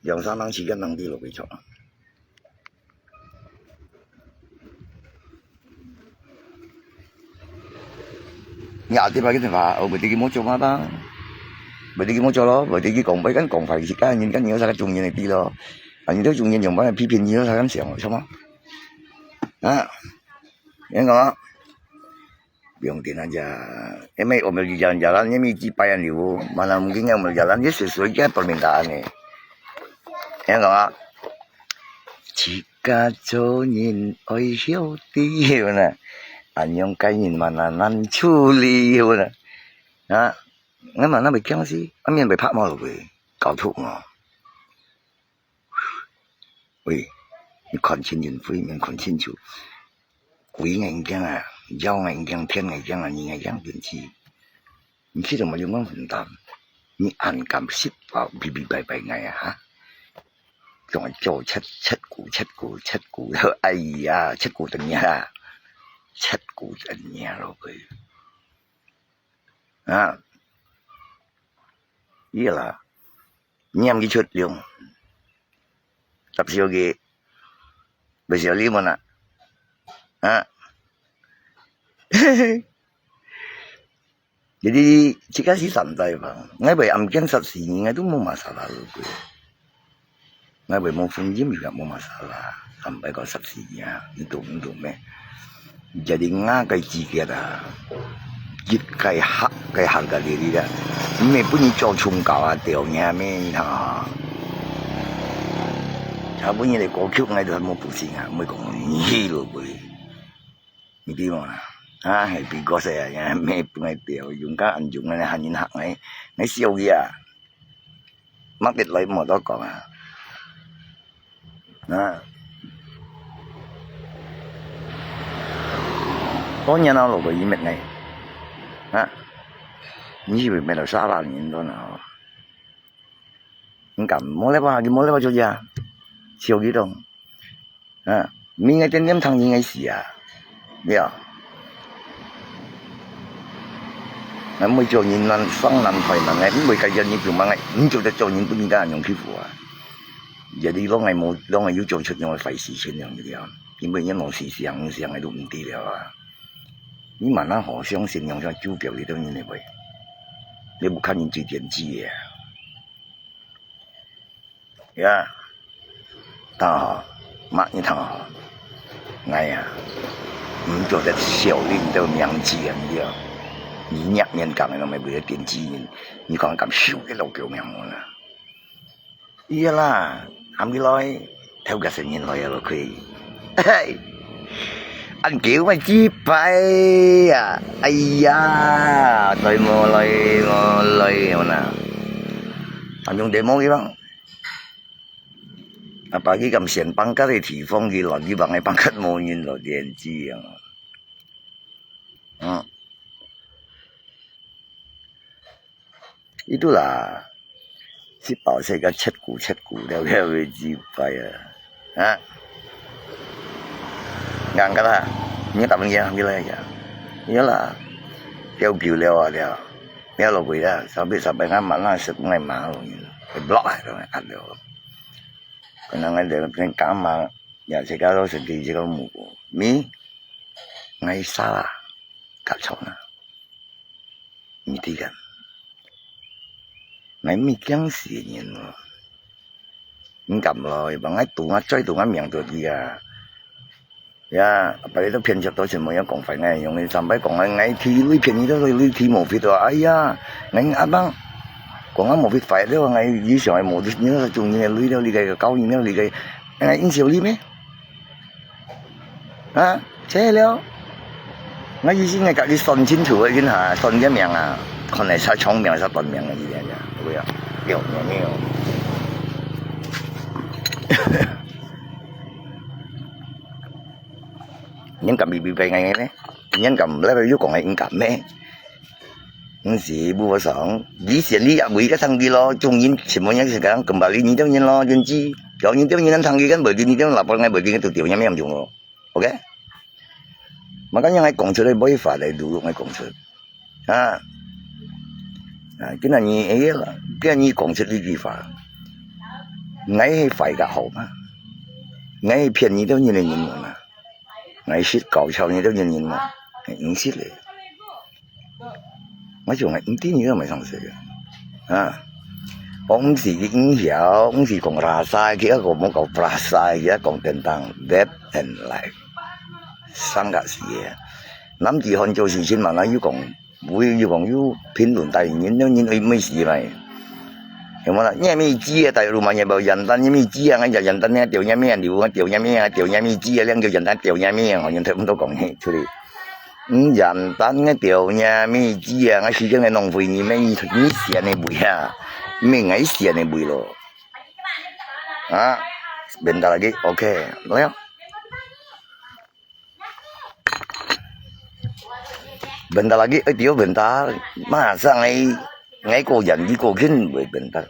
兩三人時間人都落去坐。你阿弟把佢電話，我為佢無做嘛吧？為佢無做咯，為佢講，為佢講話時間，人家你有啥个中人个地咯？啊，你都中人用，把批评你有啥个想，什麼？啊，你講啊？ Biung din aja. Eme umil di jalan-jalan, eme di payan liu. Mana mungkin yang umil jalan, dia sesuai dia permintaan ni. Yang kau, jika 做人愛曉知，有呢。恁樣个人嘛，難難處理，有呢。啊，𠊎嘛，那袂驚死，啊，面袂拍毛了喂，搞錯哦。 喂，你看清楚，對面看清楚，鬼眼睛啊，妖眼睛，天眼睛啊，人眼睛，真是，你去怎麼用光很大？你還敢食飽，嗶嗶拜拜𠊎啊，哈？仲做七，七股，七股，七股，哎呀，七股等你啊，七股等你啊，老鬼。 啊，伊啦，念佢出量，搭燒佢，袂燒你們啊，啊。Jadi，自家係三代吧，𠊎會暗間十四年，𠊎都無masalah了。 𠊎會無婚姻又無masalah，sampai kau十四年，你懂，你懂咩？Jadi ngah个季節啊，一个客个客个日日啊，毋係分你做蟲搞啊，掉你咩，你看啊。Tapi你个歌曲，𠊎都無pusing啊，毋會講你咯喂。 你知無啦？啊，係because啊，也毋係分𠊎掉，用甲恁用个，還人客个，𠊎笑佢啊。Mak跌來無多講啊。啊。當然啦，老婆伊滅个。啊。你以為滅到啥啦，你都那。你敢，莫來吧，你莫來吧，就這樣。笑佢咯。 啊，明个點點糖應該死啊！呀，𠊎毋會做人難，上難害難，𠊎毋會介意人做麼个，毋做得做人分人家恁樣欺負啊。也你講𠊎無，講𠊎有做出恁樣个壞事情樣个啊，因為人無時想，想个都毋知了啊。你慢慢好相信，用上主教你都認為，你不看人最天机啊。 呀，聽好，嘛你聽好，𠊎啊，毋做得少你兜名字啊，你啊，你若面講个，攏係為了電子人，你講敢收个老狗命無啦？伊啦，喊佢來，頭家先人來啊，落去。 嘿，恁久乜幾擺啊！哎呀，再無來，無來，無啦。恁樣就無去吧。啊，把佢咁選放假个地方，佢亂去放个放假無人落電子啊。嗯。 Itulah，食飽食个切骨切骨了，了个幾擺啊，啊？硬个啦，你打算仰起來呀？有啦，了久了啊了，了落去啦，sampai sampai kan mana食ngai malu ni, block啊，都按了。可能个了跟干嘛，也是个老师对这个目光，你，ngai salah，搞错了。 你知个，𠊎毋係驚死人哦。毋敢咯，你講𠊎賭，𠊎再賭，𠊎命都佢啊。呀，把你都騙出到什麼樣講法，𠊎用你三擺講，𠊎，𠊎提鐳騙你，都鐳提無fit啊！哎呀，𠊎阿爸講𠊎無fit壞了，𠊎以前無，你那種人个鐳了，你个高音了，你个，𠊎應酬你咩？ 啊，這了，𠊎意思𠊎家己算清楚个，已經哈，算个命啊，看來係長命係短命个，你知影？有無？有，有，有。人敢比比白个呢？人敢來又講个應該咩？ 毋係，無想，你選你也為个生意咯，眾人全部人係講，kembali你兜人咯，人知，有人兜人通佢，跟袂見你兜老闆，𠊎袂見佢都丟人命用咯，OK？嘛，今日𠊎講出來，違法个，如果𠊎講出，啊，啊，今日你，哎呀，今日你講出呢句話，𠊎係壞个好嘛？𠊎係騙你兜人个人嘛？ 𠊎識搞笑你兜人人嘛，𠊎毋識咧。𠊎就𠊎毋知你兜麼个上色个，啊。我毋係佢毋曉，毋係講rasa，佢一個無搞rasa，佢一講tentang death and life，生个死个。南極漢做事情嘛，哪有講 會有朋友評論大人，人會，會死嘛？有無啦？你乜知啊？大陸嘛也無簡單，你乜知啊？𠊎就簡單，你丟你乜啊，丟你乜啊，丟你乜啊，兩個簡單，丟你乜啊，好像差不多講起出來。嗯，簡單个丟你乜知啊？𠊎時間个浪費，你乜你，你選个位啊？你乜𠊎選个位咯？啊，bentar lagi，OK，來啊。 Bentar lagi, eh, dia bentar. Masa ngai, ngai koyan di kokin, weh, bentar.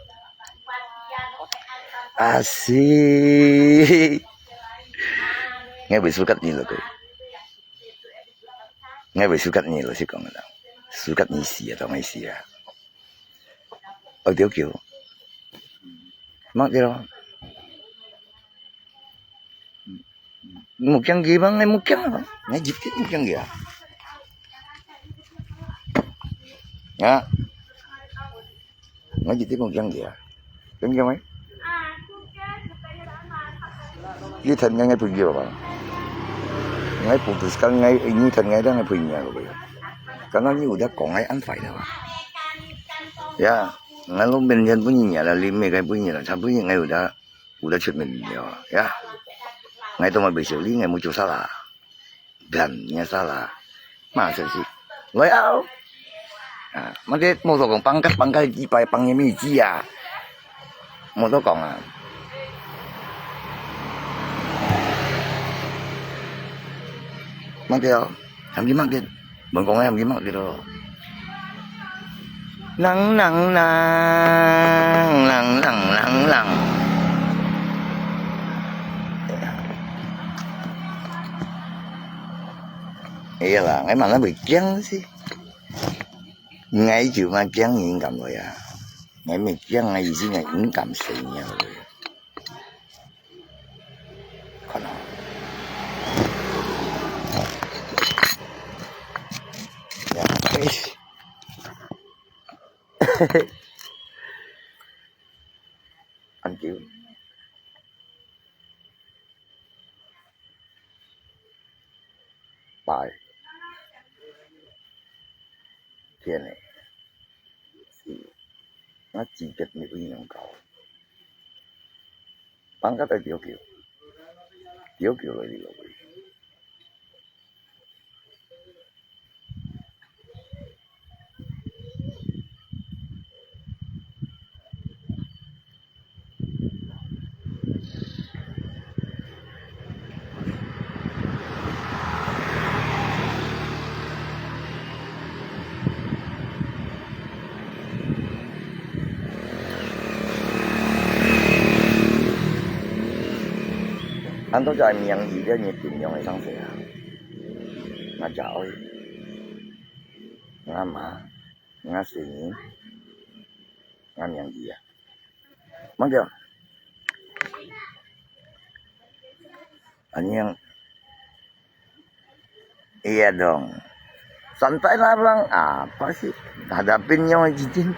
Asik. Ngai weh sukat ni lo ko. Ngai weh sukat ni lo si kong lo. Sukat ni sia, tong ngai sia. Oh, dia kêu. Mak dia lo. Mukjang gimana, mukjang apa? Ngai jipit mukjang dia. Ya. Ngai jipit mukjang dia. Kan gimana? Ini tadi ngai pergi apa? Ngai putuskan ngai ini tadi ngai dah ngai pergi apa? Karena ni udah kong ngai anfai dah. Ya, ngai lo menjan punya lah, lima kai punya lah, tapi ngai udah 有得出面了，呀。𠊎都嘛袂笑你，𠊎無做salah。Dan，你salah。嘛，真是。來啊！啊，乜个，無多講，放假，放假，禮拜，放个物事啊。無多講啊。乜个哦，喊你乜个。 Bengkong ayam gimak gitu. Nang, nang, nang, nang, nang, nang, nang. 哎呀啦，𠊎嘛那會驚死，𠊎就嘛驚人敢來啊，𠊎毋驚啊，意思𠊎毋敢死了。看啊，呀，哎，恁久。 拜。天呢，是，那季節你不一樣高。放假在九九，九九來你落去。 恁多隻名字，這你點樣會上去啊？𠊎食愛，𠊎媽，𠊎細人，𠊎名字啊。 Mang kìa. Anyang. Iya dong. Santai lah, Bang. Apa sih? Hadapin nyawa cicing.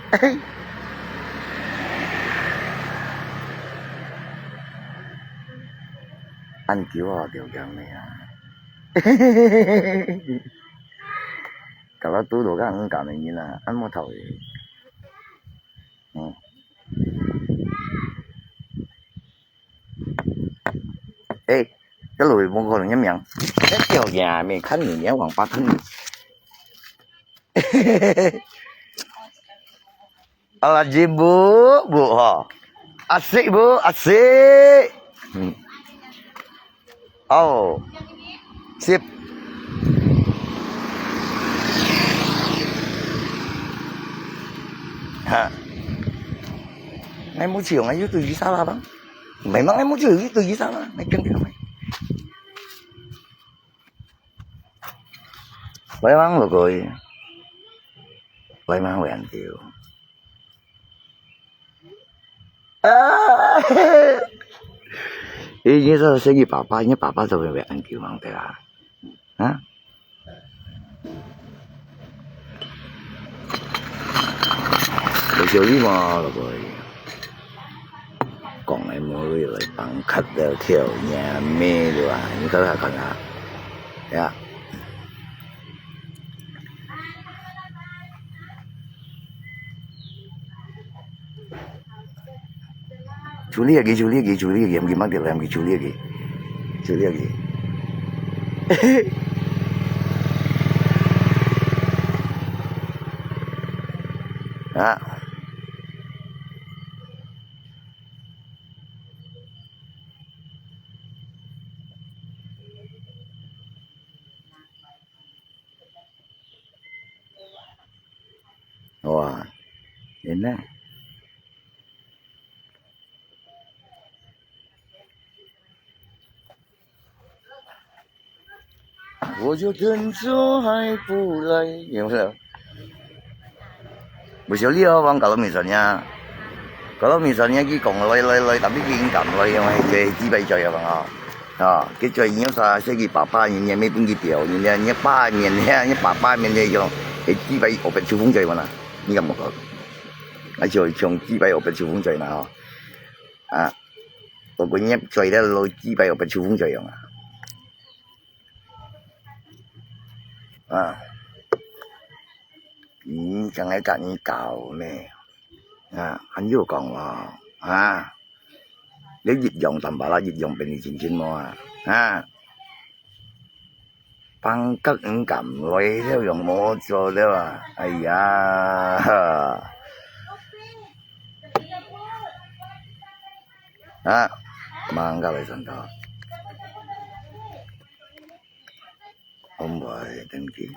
Ăn kiu à, kiu kiu này à. Kalau tu tu kan ang kami nila, ang mo tau eh. Hmm. 哎，這路無可能个名，這條也沒看你，你王八蛋。阿拉吉不不吼，阿西不阿西。嗯。 哦，sip. Ha. Ngai mu chiu, ngai yu tu yi sa la bang. Memang ngai mu chiu yu tu yi sa la, ngai keng keng mai. Lai mang lo koi. Lai mang wen tiu. Ah. Eh, ini sa segi papa, ini papa sa wen wen tiu mang te la. Ha? Lo siu li ma lo koi. 講个無來放客了，跳也咩了啊！你看看看啊，呀。 處理啊佢，處理啊佢，處理啊佢，毋係問題啦，毋係處理啊佢，處理啊佢。啊。 哇，真的。我就跟著海不來，有沒有？ Mesti lihat bang kalau misalnya, kalau misalnya佢講來來來，tapi佢毋敢來，因為佢自閉症啊bang啊。啊，佢做人家sa，所以佢爸爸人家沒分佢調，人家人家爸面，人家爸爸面這種，會自閉，我被秋風吹嘛啦，你敢無講？啊，就像自閉，我被秋風吹嘛吼。啊，我個人吹得落自閉，我被秋風吹樣啊。 啊，你正來甲你搞咩？啊，還有講哦，啊，你一樣淡薄啦，一樣便利親親無啊？啊，放假毋敢來了，用無做了啊？哎呀，啊，忙甲來算到。 Hôm rồi đăng ký.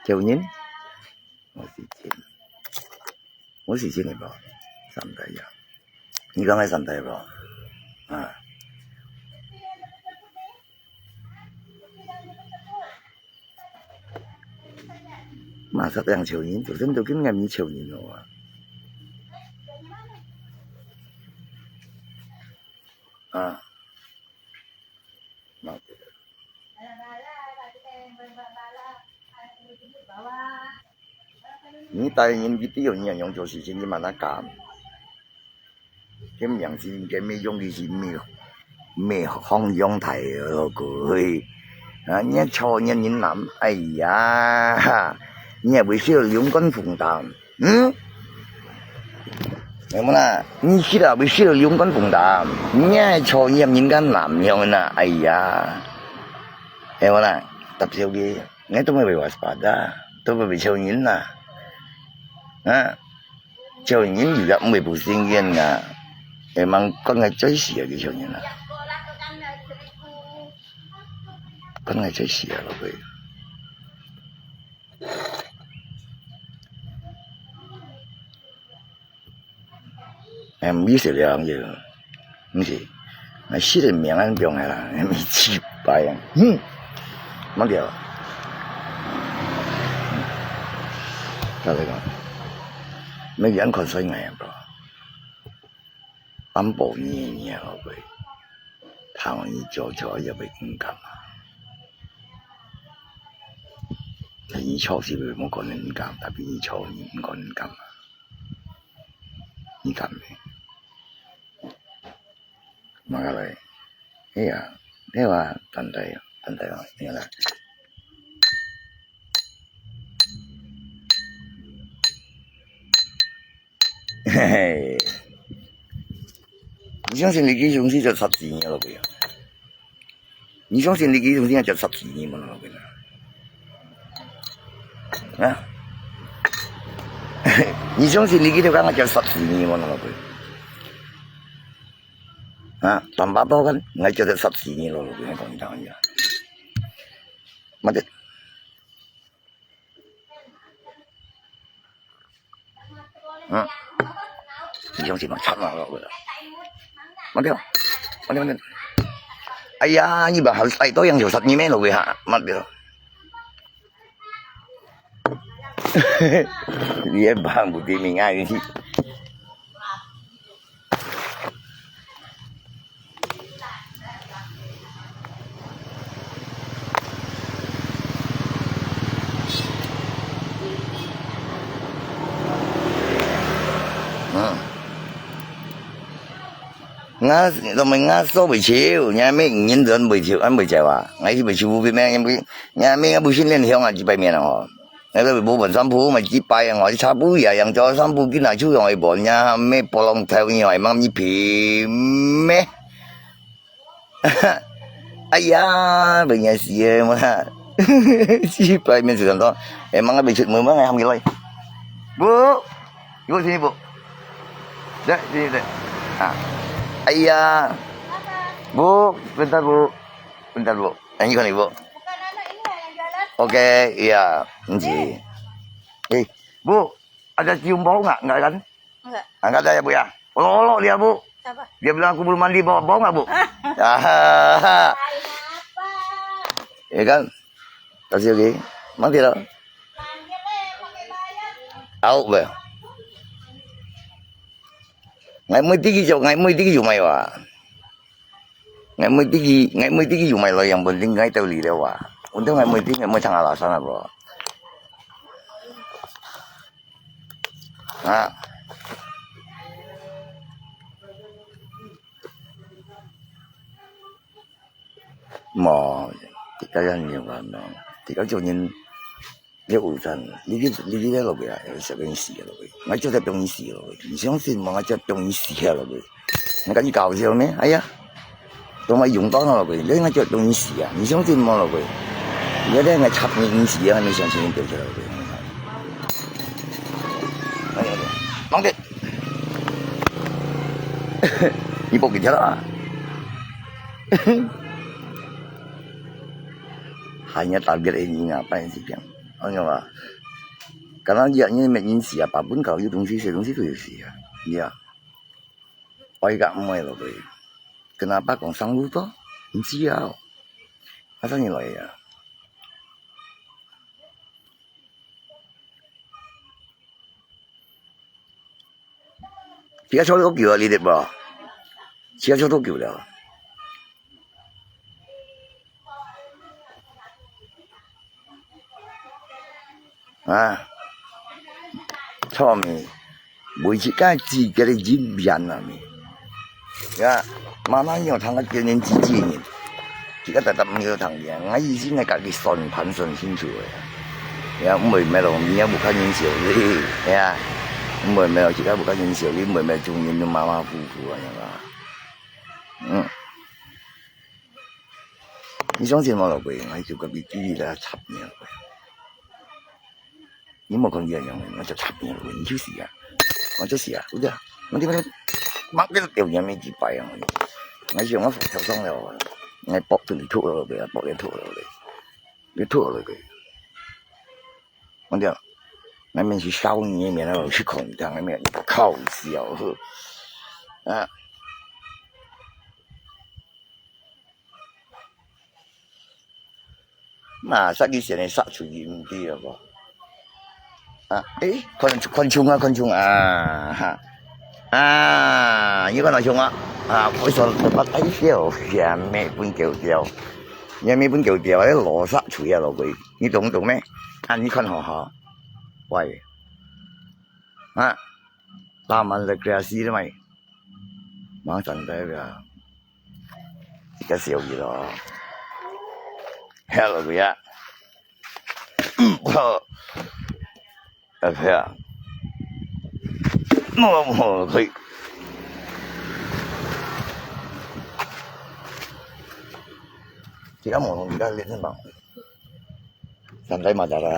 Chào nhín. Ngô Sĩ Chiến. Ngô Sĩ Chiến này bro. Santai ya. Ini kan santai bro. Nah. 啊，實在像潮人，做真都跟𠊎毋潮人哦啊。啊。你大人佢都有你樣做事情，你慢慢講。佢名字應該沒用的是沒，沒放用台咯，各位。啊，你吵人人男，哎呀，你也會受兩個風擔，嗯？有無啦？你去了會受兩個風擔，你還吵人人家男樣呢，哎呀，有無啦？搭手機。 𠊎都毋會話事啊，都毋會吵人啊。啊，吵人有也毋會不心願啊，會吂管𠊎做事啊，佢吵人啊。管𠊎做事啊，老弟。哎，毋係這樣个，毋係，啊，死人命恁樣个啦，毋係七擺啊，嗯，毋對。再來講，毋係人看衰𠊎啊，bro。安保你你啊，老弟，倘你做做也會毋敢啊。你做事會無可能毋敢，tapi你做你毋可能敢啊。 你敢咩？麼个來？哎呀，對啊，等待啊，等待啊，你看啦。嘿嘿，你相信你幾時就十四年了不要？ 你相信你幾時先就十四年無落去啦？啊？你相信你幾時講就十四年無落去？啊？坦白講，𠊎就係十四年落去，你講你聽呀。乜得。 嗯，你相信嗎？慘啊，老弟。慢點，慢點，慢點。哎呀，你把還愛多樣有殺你妹老弟哈，慢點。你也把不知名啊，你。 嗯。𠊎，做麼个𠊎所會笑，你還沒認真會笑，還會笑啊？𠊎係會笑無邊咩？你還沒，你還沒，𠊎不信連香啊，幾百年了吼。 該个無分三步，嘛幾擺啊，𠊎去差不多啊，樣做三步，今下就用一步，人家咩波浪頭，你還望你平咩？哎呀，分人死个嘛！幾擺面子上當，哎，望个未出門，望个喊佢來。不，你過去一步。來，對，對，啊，哎呀，不，分三步，分三步。 哎，你看你不？Bukan anak ini yang jualan. Oke, iya, Encik. Eh, Bu, ada cium bau nggak? Nggak kan? Enggak. Angkat aja, Bu, ya. Olok-olok dia, Bu. Apa? Dia bilang aku belum mandi, bau, bau nggak, Bu? Ah. Hai, apa? Ya kan? Kasih lagi. Mati dah. Manggil, eh, pakai bayar. Au, Bu. Ngai mui tiki jo, ngai mui tiki jo mai wa. Ngai mui tiki, ngai mui tiki yu mai lo yang penting ngai tau li liao wa. Untung ngai mui tiki ngai mui chang alasan apa. Ha. Mo, tika yan ni wa no. Tika jo nyin 你有真，你去，你去該落去啊，有十个人死个落去。𠊎就在中意死个落去，你相信無？𠊎就中意死个落去。你跟你搞笑咩？哎呀，都嘛用到那落去，你𠊎就中意死啊！你相信無落去？你在𠊎插你死啊！你相信你掉下落去？哎呀，忙的，你不给他了啊？ Hanya target ini apa yang sih yang? Ano ba? Karena dia ini main insia apapun kalau itu fungsi, fungsi itu ya sih ya. Iya. Oi kak mo lo ko. Kenapa kong sang lu to? Insia. Asa ni lo ya. 自家坐多久啊？你知無？自家坐多久了？啊，坐咩？為自家自家个尊嚴啊咩？呀，慢慢有通个天天自己人。 自家特特毋曉聽个，𠊎意思𠊎家己算盤算清楚个。呀，毋會咩咯，你也無看人笑你，呀，毋會咩咯，自家無看人笑你，毋會咩，眾人都馬馬虎虎啊，係嘛？嗯。你相信無，老貴，𠊎就个比記憶來插你，老貴。 你無看見樣，𠊎就插你，你就死啊！𠊎就死啊！有的，𠊎這邊，媽，這个表演沒幾擺啊！𠊎想𠊎佛跳上了，𠊎搏到你吐了，不要搏你吐了嘞，你吐了嘞！我講，𠊎面是燒你面，我去孔你，𠊎面靠笑，啊！ 嘛，殺佢先个殺出去毋知了無？啊，誒，看，看中啊，看中啊，哈。啊，你看到中啊？啊，為啥麼个？哎喲，呀，咩分狗掉，你咩分狗掉，哎，老殺出去啊，老鬼，你懂不懂咩？啊，你看好哈，喂，啊，拉滿了grassy了没？马上在个。 一个小鱼咯。Hello，鬼啊！好，OK啊，摸摸可以。这个毛虫，这个练什么？上台嘛，大家，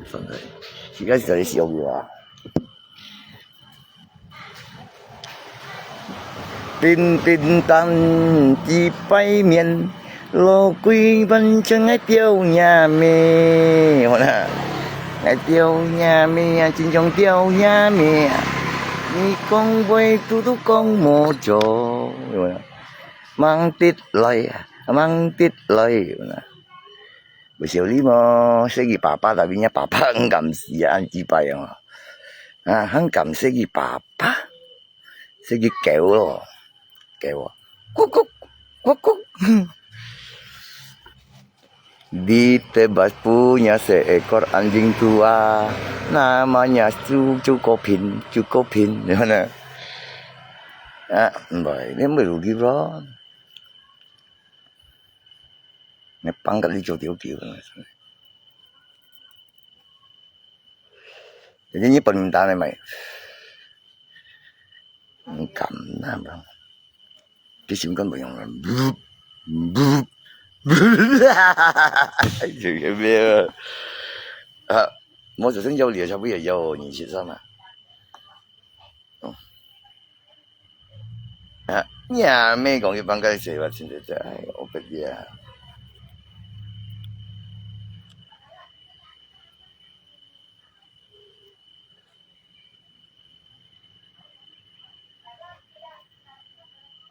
上台。这个是小鱼啊。 平平淡淡几百年，老鬼扮成个表爷咩，好啦，𠊎表爷咩啊，真正表爷咩啊，你讲话嘟嘟讲无错，有没有？忙得来啊，忙得来，有没有？不晓得么，说佢爸爸，tapi人家爸爸很感谢啊，几百样啊，啊，很感谢佢爸爸。 Sigi kêu咯, kêu. Kuk, kuk, kuk, kuk. Di Tebas punya seekor anjing tua, namanya Cu-, Cukopin, Cukopin. Di mana? Ah, mbai, ni mbai rugi bro. Ni pangkat ni cuti uki. Jadi ni pun minta ni mai. Không cảm nào đâu. Cái sim con bảo là bụp, bụp, bụp. Chịu cái bia. À, mỗi sự sống giao lìa sao bây giờ giao nhìn xịt sao mà. À, nhà mẹ con cái bằng cái gì mà xin được ai, ôh, bịt bia.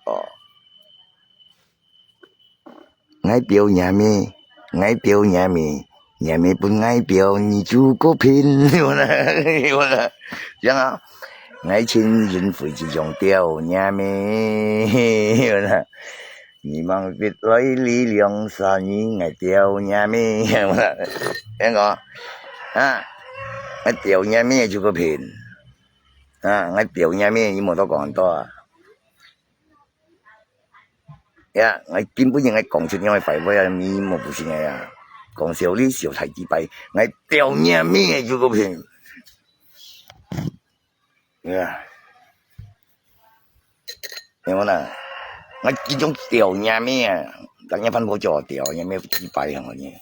Ôh. Ngai piau nhà mẹ, ngai piau nhà mẹ, nhà mẹ pun ngai piau ni Cukopin. Yang ah, ngai chin yin fui chi yong tiau nhà mẹ. Ni mang vịt loi li liang sa ni ngai tiau nhà mẹ. Yang ah, ha, ngai tiau nhà mẹ Cukopin. Ha, ngai piau nhà mẹ,你莫多講多啊。Ya，𠊎根本就𠊎講出𠊎个白話啊，你莫不信𠊎啊。講笑你笑太幾擺，𠊎吊你命个Cukopin。Ya，你看啦，𠊎這種吊你命啊，人家番婆叫我吊，你命幾擺啊你。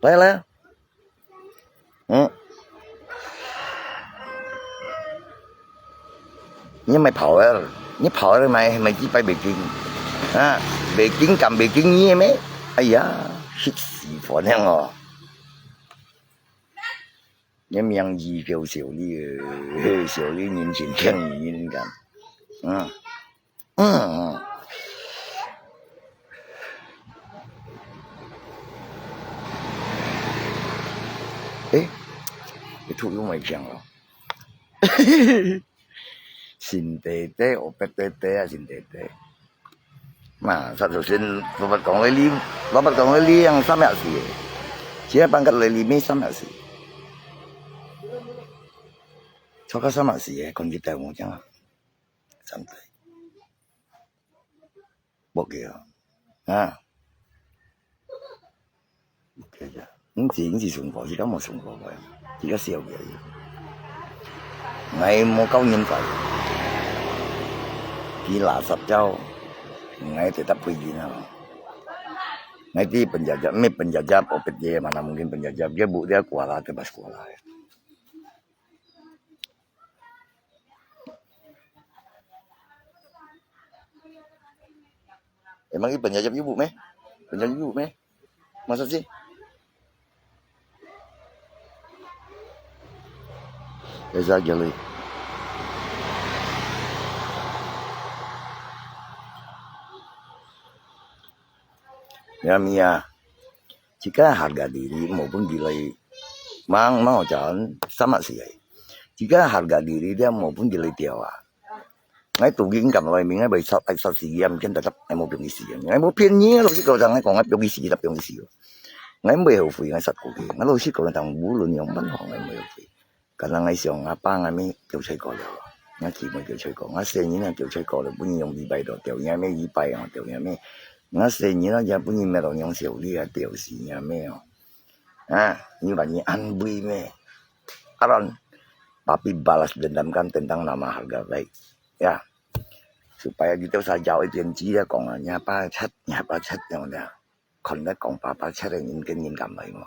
來來，嗯，你買跑啊，你跑啊買買幾擺袂緊，啊，袂緊敢袂緊你咩？哎呀，氣死我了哦！ 你名字叫小李，小李人真聽人講，嗯，嗯，嗯。誒，又無強咯。新弟弟，我白弟弟啊，新弟弟。嘛，他首先，老闆講了你，老闆講了你樣三十四，只要辦个了你没三十四，超過三十四个，看佢帶我讲啊，三代。 無去啊。啊。無去啊。毋是，毋是送貨，是講無送貨个，是講笑个。𠊎無夠人快，佢垃圾走，𠊎直接批人啊。𠊎知本家家，毋係本家家，我別个嘛，那mungkin本家家，dia buat dia kuala，dia pas kuala. Emang ini penjajah ibu meh? Penjajah ibu meh? Masa sih? Eza Gali. Ya, Mia. Jika harga diri maupun nilai mang mau jalan sama sih ai. Jika harga diri dia maupun nilai dia wa. Ngai tu ging kam lai ming ngai bai sat ai sat si yam ken tatap ngai mau piong isi. Ngai mau pian ni lo si ko jang ngai kong ngai piong isi tatap piong isi. Ngai bai hau fui ngai sat ko ki. Ngai lo si ko tang bulun yong ban hong ngai bai hau fui. Ka năng ai siong ngà pà ngà mẹ kiêu chai kò liao. Ngà kì mùi kiêu chai kò. Ngà sê nyi nà kiêu chai kò liao. Bún nyi yong yì bai dò tiêu nyà mẹ yì bai yong tiêu nyà mẹ. Ngà sê nyi nà yà bún nyi mẹ dò yong siêu li à tiêu sì nyà mẹ ò. À, nyi bà nyi ăn bùi mẹ. Aron. Papi balas dendam kan tentang nama harga baik. Ya. Supaya kita sa jauh itu yang ciri kong à. Nyà pà chat, nyà pà chat yong liao. Khon ngai kong papa chat nyin ken nyin kam mai mo.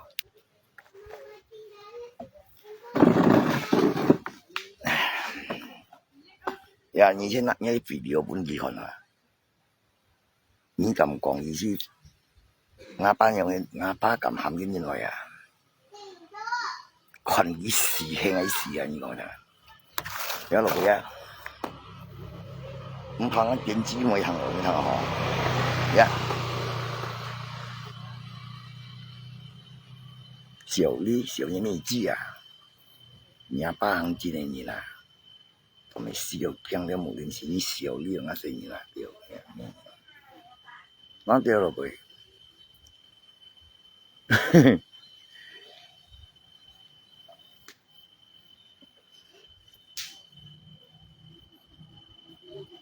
Ya, nyi chen nak ngai video pun di khon ah. Nyin kam kong yi si. Ngapa nyong, ngapa kam ham ken nyin loi ah. 看佢死係𠊎死啊！你講啊，了落去啊，毋怕𠊎電子我行路你看吼，呀，小李小年紀啊，你阿爸行真个人啊，都沒死了，驚了無人死，你小李有那些人啊，對，那對落去。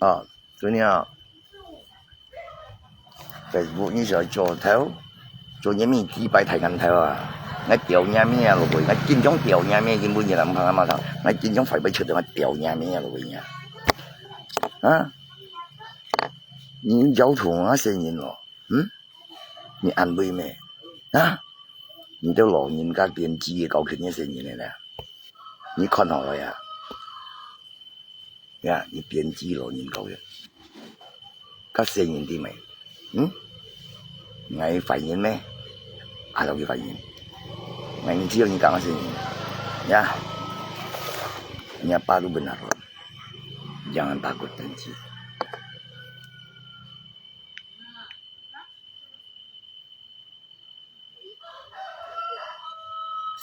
啊，真个啊，Facebook你想做頭，做你面幾擺太難頭啊！𠊎掉你面啊，落去，𠊎經常掉你面，根本就毋怕嘛，𠊎經常快快出到𠊎掉你面啊，落去啊！啊，你要同𠊎承認咯，嗯？ 你安慰咩？啊？你兜老人家編織个搞肯定係人个啦。你看好了呀？呀，你編織老人搞个，甲細人啲咩？嗯？𠊎壞人咩？啊，老佢壞人。𠊎毋知道你講个係人。呀，你阿爸都不拿了，jangan takut編織。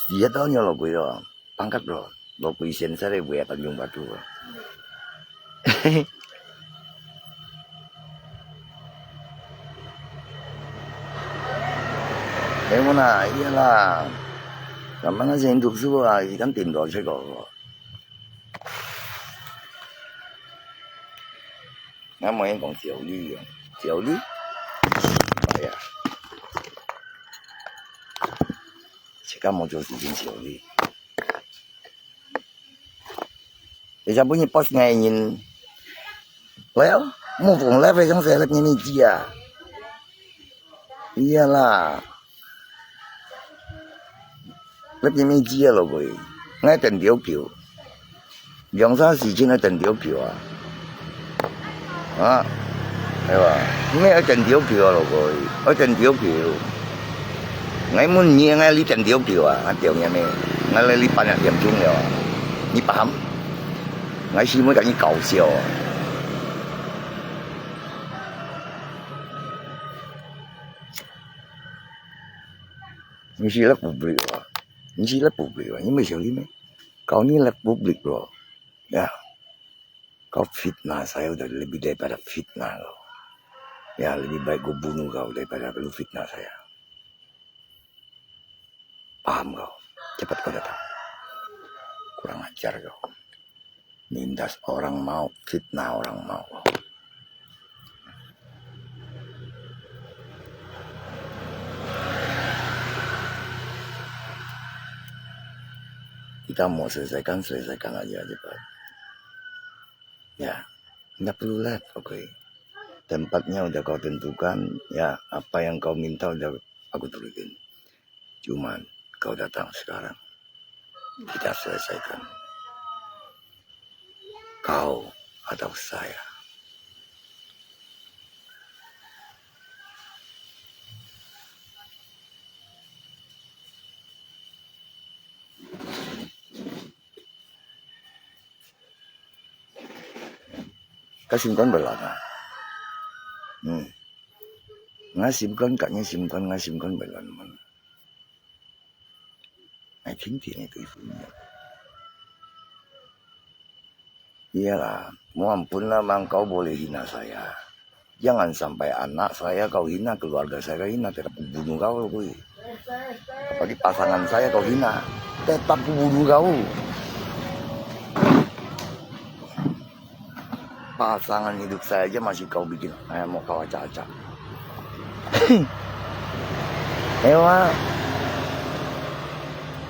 Siya tau nyo lo kui lo, pangkat lo, lo kui sen sa le buya tanyong batu lo. Eh, mo na, iya lah. Kaman na sa induk suwa, ikan tindo sa ko. Ngam mo yang kong siau li, siau li. Ay ya. Cika mo jo si jin siau li. Ija bunyi pas ngai nyin. Leo, mo kong leo fe jong se lep nyi mi ji a. Iya lah. Lep nyi mi ji a lo kui. Ngai ten diu kiu. Yang sa si jin ai ten diu kiu a. Ha? Ewa. Ngai ai ten diu kiu a lo kui. Ai ten diu kiu. Ngai mun nyi ngai li ten diu kiu a. Ngai diu nyi me. Ngai li pan yang diam chung liu a. Ni paham? Ngai si mo ka ni kau siu a. 你是咧public啊？你是咧public啊？你毋係小李咩？ Kau ni lek publik lo. Ya. Kau fitnah saya udah lebih daripada fitnah lo. Ya, lebih baik gua bunuh kau daripada lu fitnah saya. Paham kau? Cepat kau datang. Kurang ajar kau. Nindas orang mau, fitnah orang mau. Kita mau selesaikan, selesaikan aja cepat. Ya, nggak perlu live, oke. Tempatnya udah kau tentukan, ya, apa yang kau minta udah aku turutin. Cuman, kau datang sekarang. Kita selesaikan. Kau atau saya. Ka心肝會亂啊。嗯。𠊎心肝，甲你心肝，𠊎心肝會亂嘛。 Ai, tintin itu ibu niya. Iyalah, mo ampun lah mang kau boleh hina saya. Jangan sampai anak saya kau hina, keluarga saya kau hina, tetap kubunuh kau lo kui. Apalagi pasangan saya kau hina, tetap kubunuh kau. Pasangan hidup saya aja masih kau bikin, eh, mau kau acak-acak. Ewa,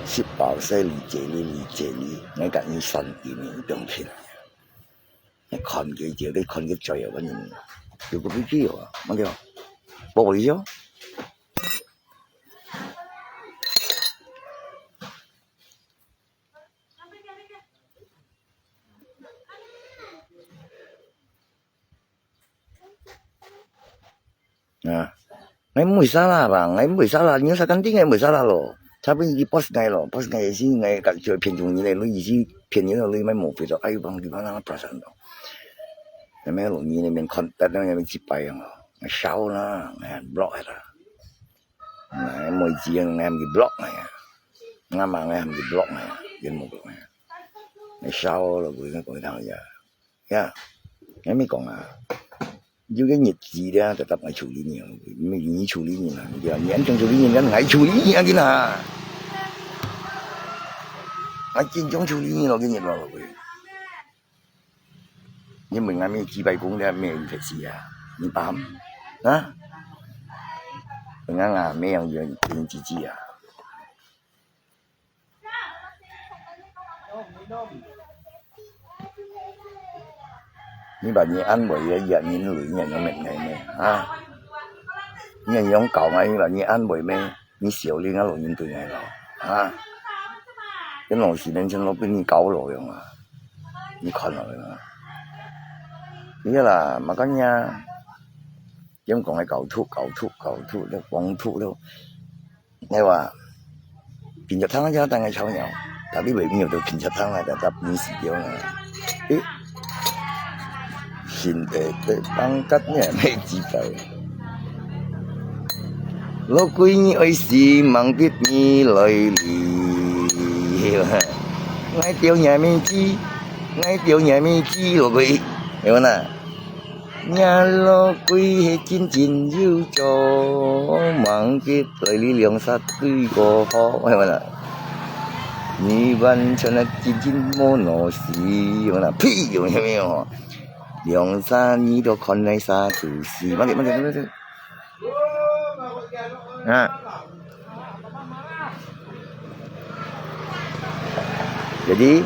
si bảo sẽ lý解你, lý解你, ngay cả你san ini dong pin. Ngai khon ke je, ngai khon ke choi ya, wan ni. Yo ko pi ki yo, mang ke. Bo li yo. Nah, ngai mui salah bang, ngai mui salah, nyo sakan ti ngai mui salah lo. Tapi i post ngai lo, post ngai si ngai kat jo pin jung ni le, lu i si pin ni lo, lu mai mo pi to, ai bang di bang na perasaan to. Ngai mai lo ni le min kontak ngai min cipai yang lo. Ngai sao na, ngai block ya. Ngai mui ji yang ngai di block ngai. Ngai ma ngai di block ngai, yen mo block ngai. Ngai sao lo, kui ngai kong tang ya. Ya, ngai mi kong ah. Yo ke日子咧，tetap ngai處理你，你處理你啦，你你安全處理你，ngai處理你啊，你啦。Ngai緊張處理你咯，今日咯，佢。因為ngai mi幾百公里，沒有鐵絲啊，你paham？啊？Dengan啊，沒有有有幾幾啊。 你把你安慰个人人類人用命个咩？啊？你人用搞啊，你把你安慰咩？你笑你个老人对个咯，啊？跟老实人生都被你搞了用啊，你看了用啊？你啦，嘛干呀，用讲个搞吐，搞吐，搞吐，就光吐了。 你話，平常聽下單个吵鬧，tapi會有到平常聽啊，tetap你死掉啊。誒，現代的放假你還沒幾擺。老鬼你愛死，忙逼你來哩。𠊎掉你面子，𠊎掉你面子，老鬼，有無啦？ 若老鬼係真真有做，忙逼來你兩儕對過好，係無啦？你完全係真真無腦死，係無啦？屁，有沒有？兩儕你都看來儕都死，慢點，慢點，慢點。啊。Jadi，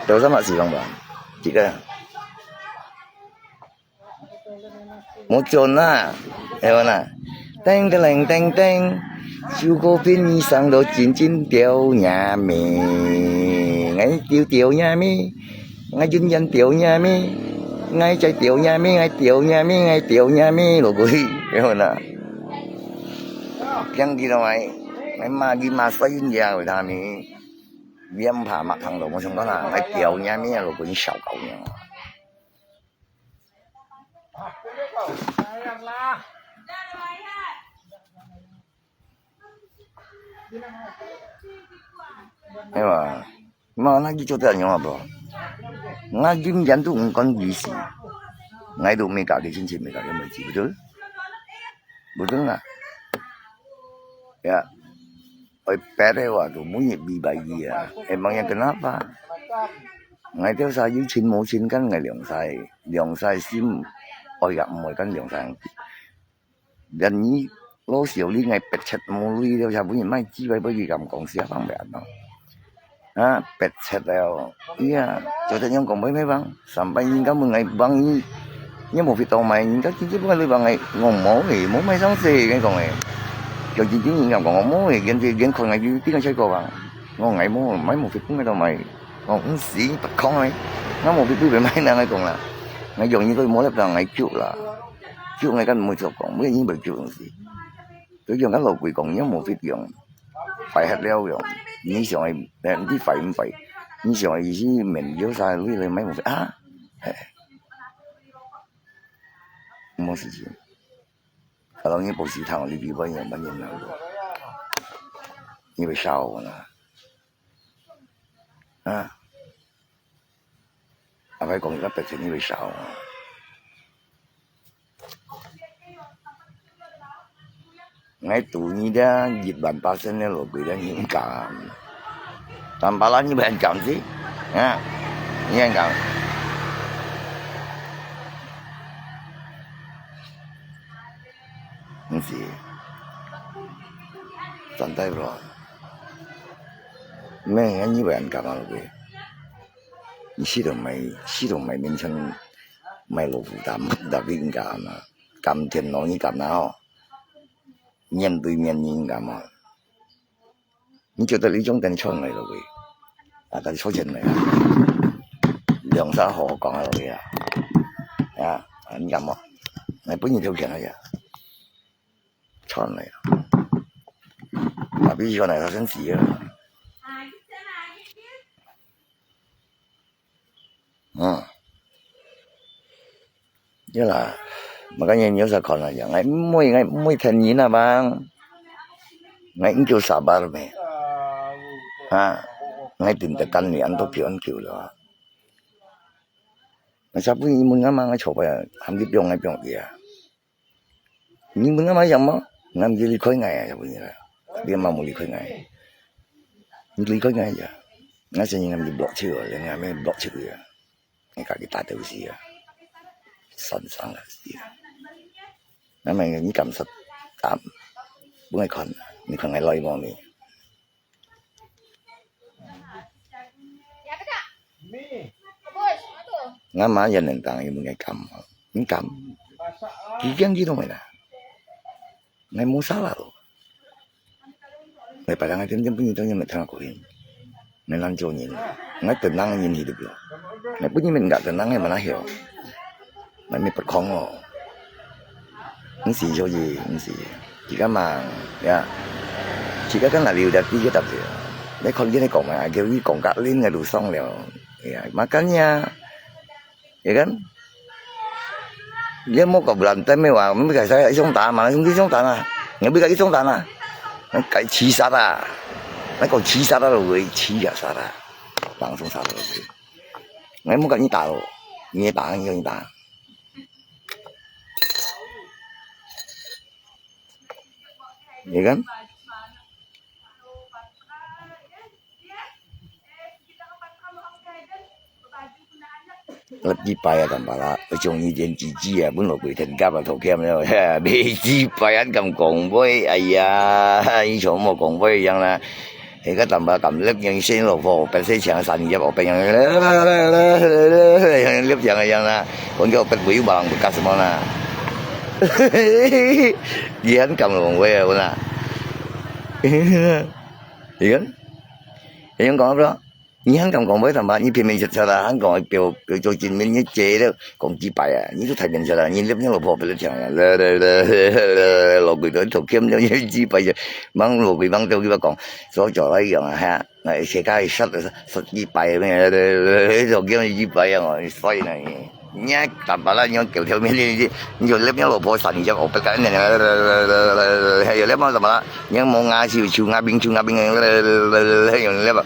頭先乜係講吧，這個。 Mucun lah, hewan lah. Teng teleng teng teng, siu ko pin ni sang do cincin tiau nyame. Ngai tiu tiau nyame, ngai jun yan tiau nyame, ngai cai tiau nyame, ngai tiau nyame, ngai tiau nyame, lo kui, hewan lah. Piang di lo mai, ngai ma di ma sa yun ya, wei tami. Biang pa mak thang lo, mo sung ko na, ngai tiau nyame, lo kui, ni siau kau nyame. 哎呀，嘛，那佢做得仰啊，bro？𠊎永遠都毋管幾時，𠊎都毋會教佢親戚，毋會教佢妹子，betul？Betul啊？呀，愛bet个話，都每日禮拜二啊，emangnya kenapa？𠊎兜儕有親無親，kan𠊎兩儕，兩儕心，愛也毋愛，kan兩儕。 連你老少你，𠊎逼切無鐳了，也分人買雞排分佢敢講，是啊，方便咯。啊，逼切了，哎呀，做得仰講買咩棒？三百人家問𠊎棒，你，你無fit到買，人家直接分𠊎鐳棒，𠊎講無誒，無買上勢，𠊎講誒。叫真正人家講，無誒，人家，人看𠊎就，就，就，就，講，𠊎無，買無fit分𠊎到買。講，毋使，不空誒，𠊎無fit分買，𠊎講啦。𠊎用一個無力量，𠊎救啦。 救𠊎kan毋會做講，每人會救東西。所以講，老鬼講，仰無fit用，壞忒了用，你想愛，你壞毋壞？你想愛意思面有啥鐳來買無fit啊？嘿，無事情。Kalau你不是他，你比我也蛮严重的，你会笑我呢。啊？ 阿伯講，該白天你會燒啊？𠊎賭你這一萬八千个老鬼个人敢，但把你還敢去？啊？你還敢？毋是，真大不？咩，你會還敢啊，老鬼？ 你試著買，試著買面前買老虎擔，tapi你敢啊？敢天咯，你敢啊吼？面對面你敢啊？你覺得你種等穿來了喂？啊，但係收錢來啊，兩三好講啊，老弟啊，啊，你敢無？來分你條件啊呀，穿來啊，tapi穿來他先死啊。 嗯。Yalah, makanya你有啥看啊？𠊎毋會，𠊎毋會騙人啊，bang。𠊎應該sabar咩？啊，𠊎頂得幹你，恁多久恁久了啊？𠊎sabar你問𠊎嘛，𠊎坐牌啊，喊你放，𠊎放佢啊。 你問𠊎麼樣麼？𠊎毋知你開𠊎啊，你嘛無你開𠊎。你離開𠊎呀，𠊎先人你block手啊，人家咩block手啊，你家己打鬥死啊，算算了死啊。那麼你敢說敢？不愛看，你看𠊎來無你？ Ngam ma yan nang tang yung mga kam. Ngam kam. Kikian gitu may na. Ngay mo sala lo. May parang atin yung pinito niya may tanga ko yun. Ngay lang jo niya. Ngay tenang niya hidup lo. Ngay pun niya may nggak tenang ay manahil. Mami pagkong o. Nsi yo ye, nsi. Jika mang, ya. Jika kan laliu dati kita dia. Nè kon gini kong ma, agil wi kong ka lin nga lusong liao. Ya, makanya. Ya kan? Dia mau kau berantem ni wah, mami kaya saya isong tama, isong isong tama. Ngabi ka isong tama. Nang kai chi sara. Nang kau chi sara lo, wei chi ya sara. Langsung sara lo. Ngai mau ka ni ta lo. Ni ta, ni ta. Ya kan? Lep jipai ah tampala, ujung ni jen cici ah, pun lo kui ten kap ah tokem lo, ha, be jipai an kam kong boy, aya, ni chong mo kong boy yang na. Heka tamba kam lep yang sen lo fo, pet se chang san yap opet yang lep yang yang na, kon ke opet bui balang bekas mo na. Yan kam lo we na. Ikan? Yang kong apa? Ni han kam kong we tamba, ni pin min chat chat han kong pio pio cho jin min ni che le kong jipai ah, ni tu thai min chat ni lep ni lo fo pet le chang le le le le lo kui to to kem ni jipai mang lo kui mang to kui kong. So cho lai yang ha. Ngai se kai sat sat jipai me to kem jipai yang soi na ni. Nya tampala nyong kêu theo mi ni ni yo lep nyong lo po san ni jang opet ka ne. He yo lep ma tampala nyong mo nga siu chu nga bing chu nga bing yo lep.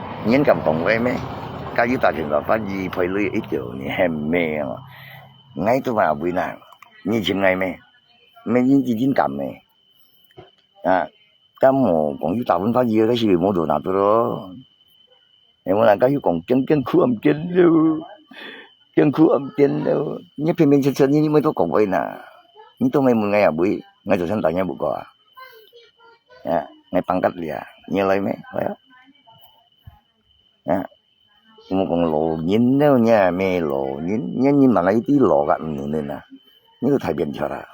你敢講話咩？該有打拳法法語配你一條，你喊咩哦？𠊎都嘛為難，你尋𠊎咩？毋係你一定敢咩？啊，敢無講有打拳法語，該是無路拿到咯。你無人敢有講，驚驚苦毋見了。辛苦恁變了，你平平常常你，你毋好講話啦。你都毋問𠊎也會，𠊎就算打電話過啊。啊，𠊎放假了，你來咩？來啊。啊，我講老人了，你也咩老人，你，你嘛來一滴老个毋能啊，你都太變態啦。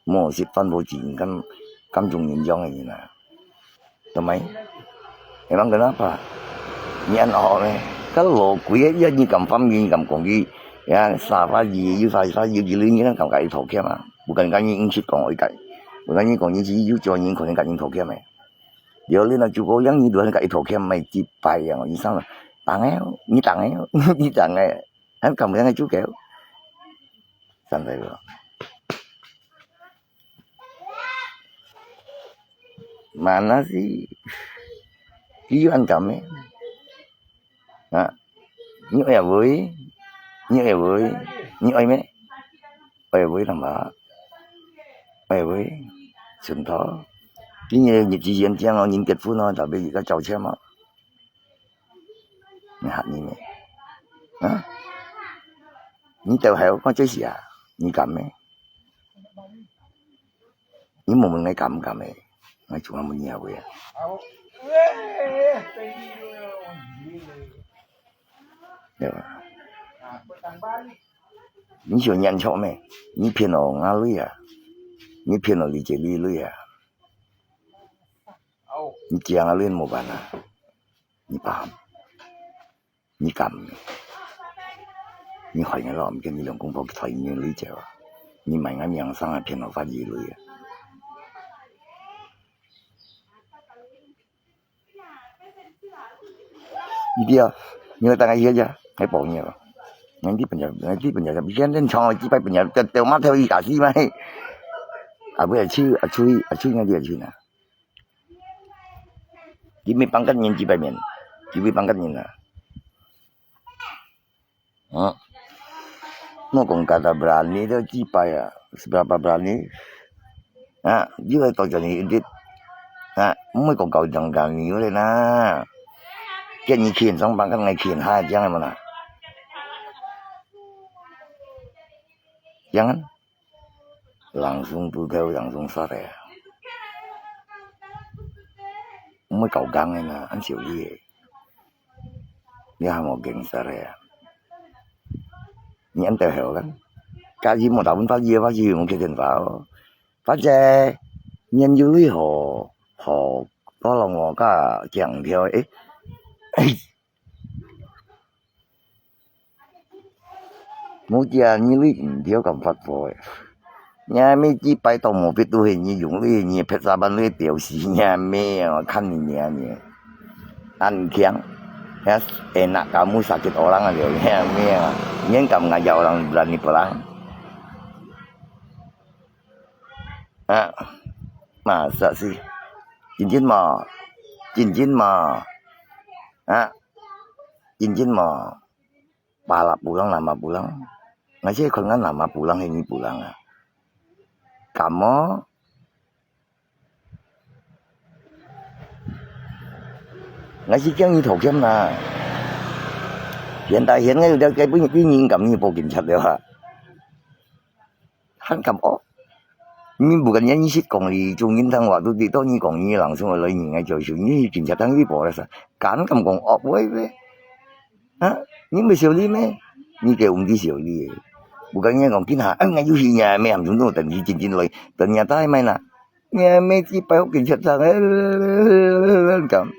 莫是反駁自然感，感中人樣个人啊。 Tau mai. Emang kenapa? Nyan awak ne. Kalau kuya iya ni kam fam ni kam kong ki. Ya, sa fa yi, yu fa fa yi, yi lu ni kan kam ka ito kia ma. Bukan kan ni insit kong oi kai. Bukan ni kong ni si yu jo ni kong ni kan ito kia ma. Dia lu na ju ko yang ni duan ka ito kia ma, ci pai yang ni sang. Tang eh, ni tang eh, ni tang eh. Han kam yang ju keo. Santai lo. Mana si Yuan kami? Ha? Nyo ya boy? Nyo ya boy? Nyo ai me? Ai boy nang ba? Ai boy? Sung to. Ini ni ci yan tiang lo, nin ket fu no, tapi ika chau chia ma. Ni hat ni me? Ha? Ni tau hai ko che sia. Ni kam me? Ni mò mò ngai kam kam eh. Ngai chung mò ni awei ah. Yo. Ni sio nyan chok me? Ni pian o nga lui ah. Ni pian o li je li lui ah. Ni jiang a lui mò ban ah. Ni paham. Ni kam. Ni hoi ngai lo, mungkin ni long kung po ki thoi ni lui jeo. Ni mai ngai miang sang a pian lo fa yi lui. Ni dia, ni lo tang ai ya, ai po ni lo. Ngai di penya, ngai di penya, bikin den chong di pai penya, teu teu ma teu i ka si mai. Abu ya chu, a chu, a chu ngai dia chu na. Kimi pangkat nyen ci pai mien. Kimi pangkat nyen ah. Ha? Mo kong kata berani tu ci pai ah. Seberapa berani? Ha? Juga tu jadi edit. Ha? Mo kong kau jang berani boleh na. Kian ni kian sang pangkat ngai kian ha jang mana? Jangan. Langsung pukau, langsung sore. Umai kau gang na, an siu ye. Ya mo geng sore. Ni an teu heo kan? Ka ji mo ta bun fa ji, fa ji mo ke den fa o. Fa je. Nian yu lui ho, ho, ko long wo ka jiang thiu eh. Mu jia ni lui thiu kam fat fo eh. Nya me ji pai tong mo pit tu he ni yung lui ni pet sa ban lui tiau si nya me ah, kan ni nya ni. An kiang. Ya, enak kamu sakit orang aja nya me ah. Nyen kam ngajak orang berani perang. Ha, masa sih? Cincin mo? Cincin mo? Ha? Cincin mo? Pala pulang, nama pulang. Ngasih kon ngan nama pulang, ini pulang ah. Kamu? Ngasih kiang ini thau kiam na. Hiện tại hiện ngay được cái bưng cái nhìn cảm như bộ kiểm soát được hả? Hán kam ok. Ni bukan nya ni sit kong li, chung yin thang wa tu ti to ni kong ni langsung lai ni ngai choi su ni kin cha thang ni po la sa. Kan kam kong ok wei wei. Ha? Ni me siu li me? Ni ke ung di siu li. Bukan nya kong kin ha, ang ngai yu hi nya me ham chung tu tan ni chin chin lai. Tan nya tai mai na. Nya me ti pai ok kin cha thang. Kam.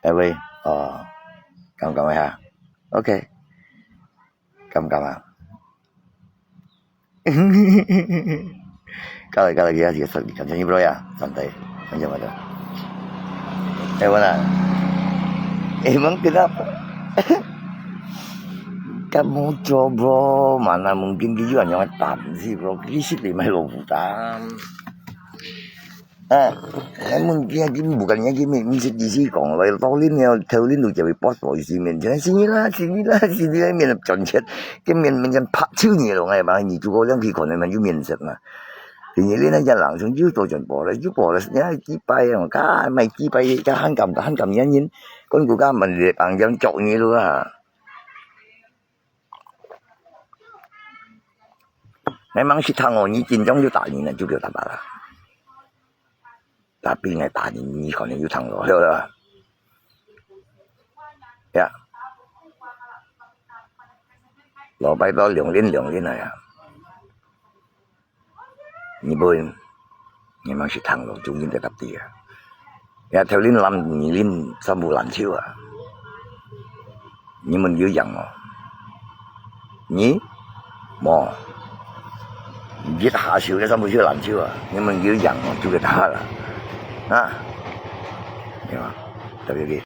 Ai wei. Oh. Kam kam ha. Ok. Kam kam ah. Kalau kalau dia dia sakit kan jadi bro ya, santai. Macam mana? Eh mana? Emang kenapa? Kamu coba, mana mungkin dia juga nyawa tam sih bro. Kisit lima lo bukan. Ha, ai mun kia kim bukan nya kim mi sit di si kong lai to lin ya, tau lin lu jia bi pos lo si men. Jadi sini lah, sini lah, sini lah men chon chet. Kim men men jan pak chu ni lo ngai ba ni chu ko yang ki kon men ju men set na. 第二日呢，一冷靜又到轉播了，又播了，你看幾擺啊，看，買幾擺，看敢，看敢人人，跟古家問你，人家捉你了啊。你吂識聽哦，你緊張就打人了，就叫打打啦。Tapi你打人，你可能有聽落，對不對？呀，禮拜到兩輪兩輪了呀。 日本，你吂識聽咯，就應該答對啊。也頭輪攬二輪三步籃球啊。你們有贏無？你？無。一下手个三步球籃球啊，你們有贏無？就給他了。啊？對吧？特別个。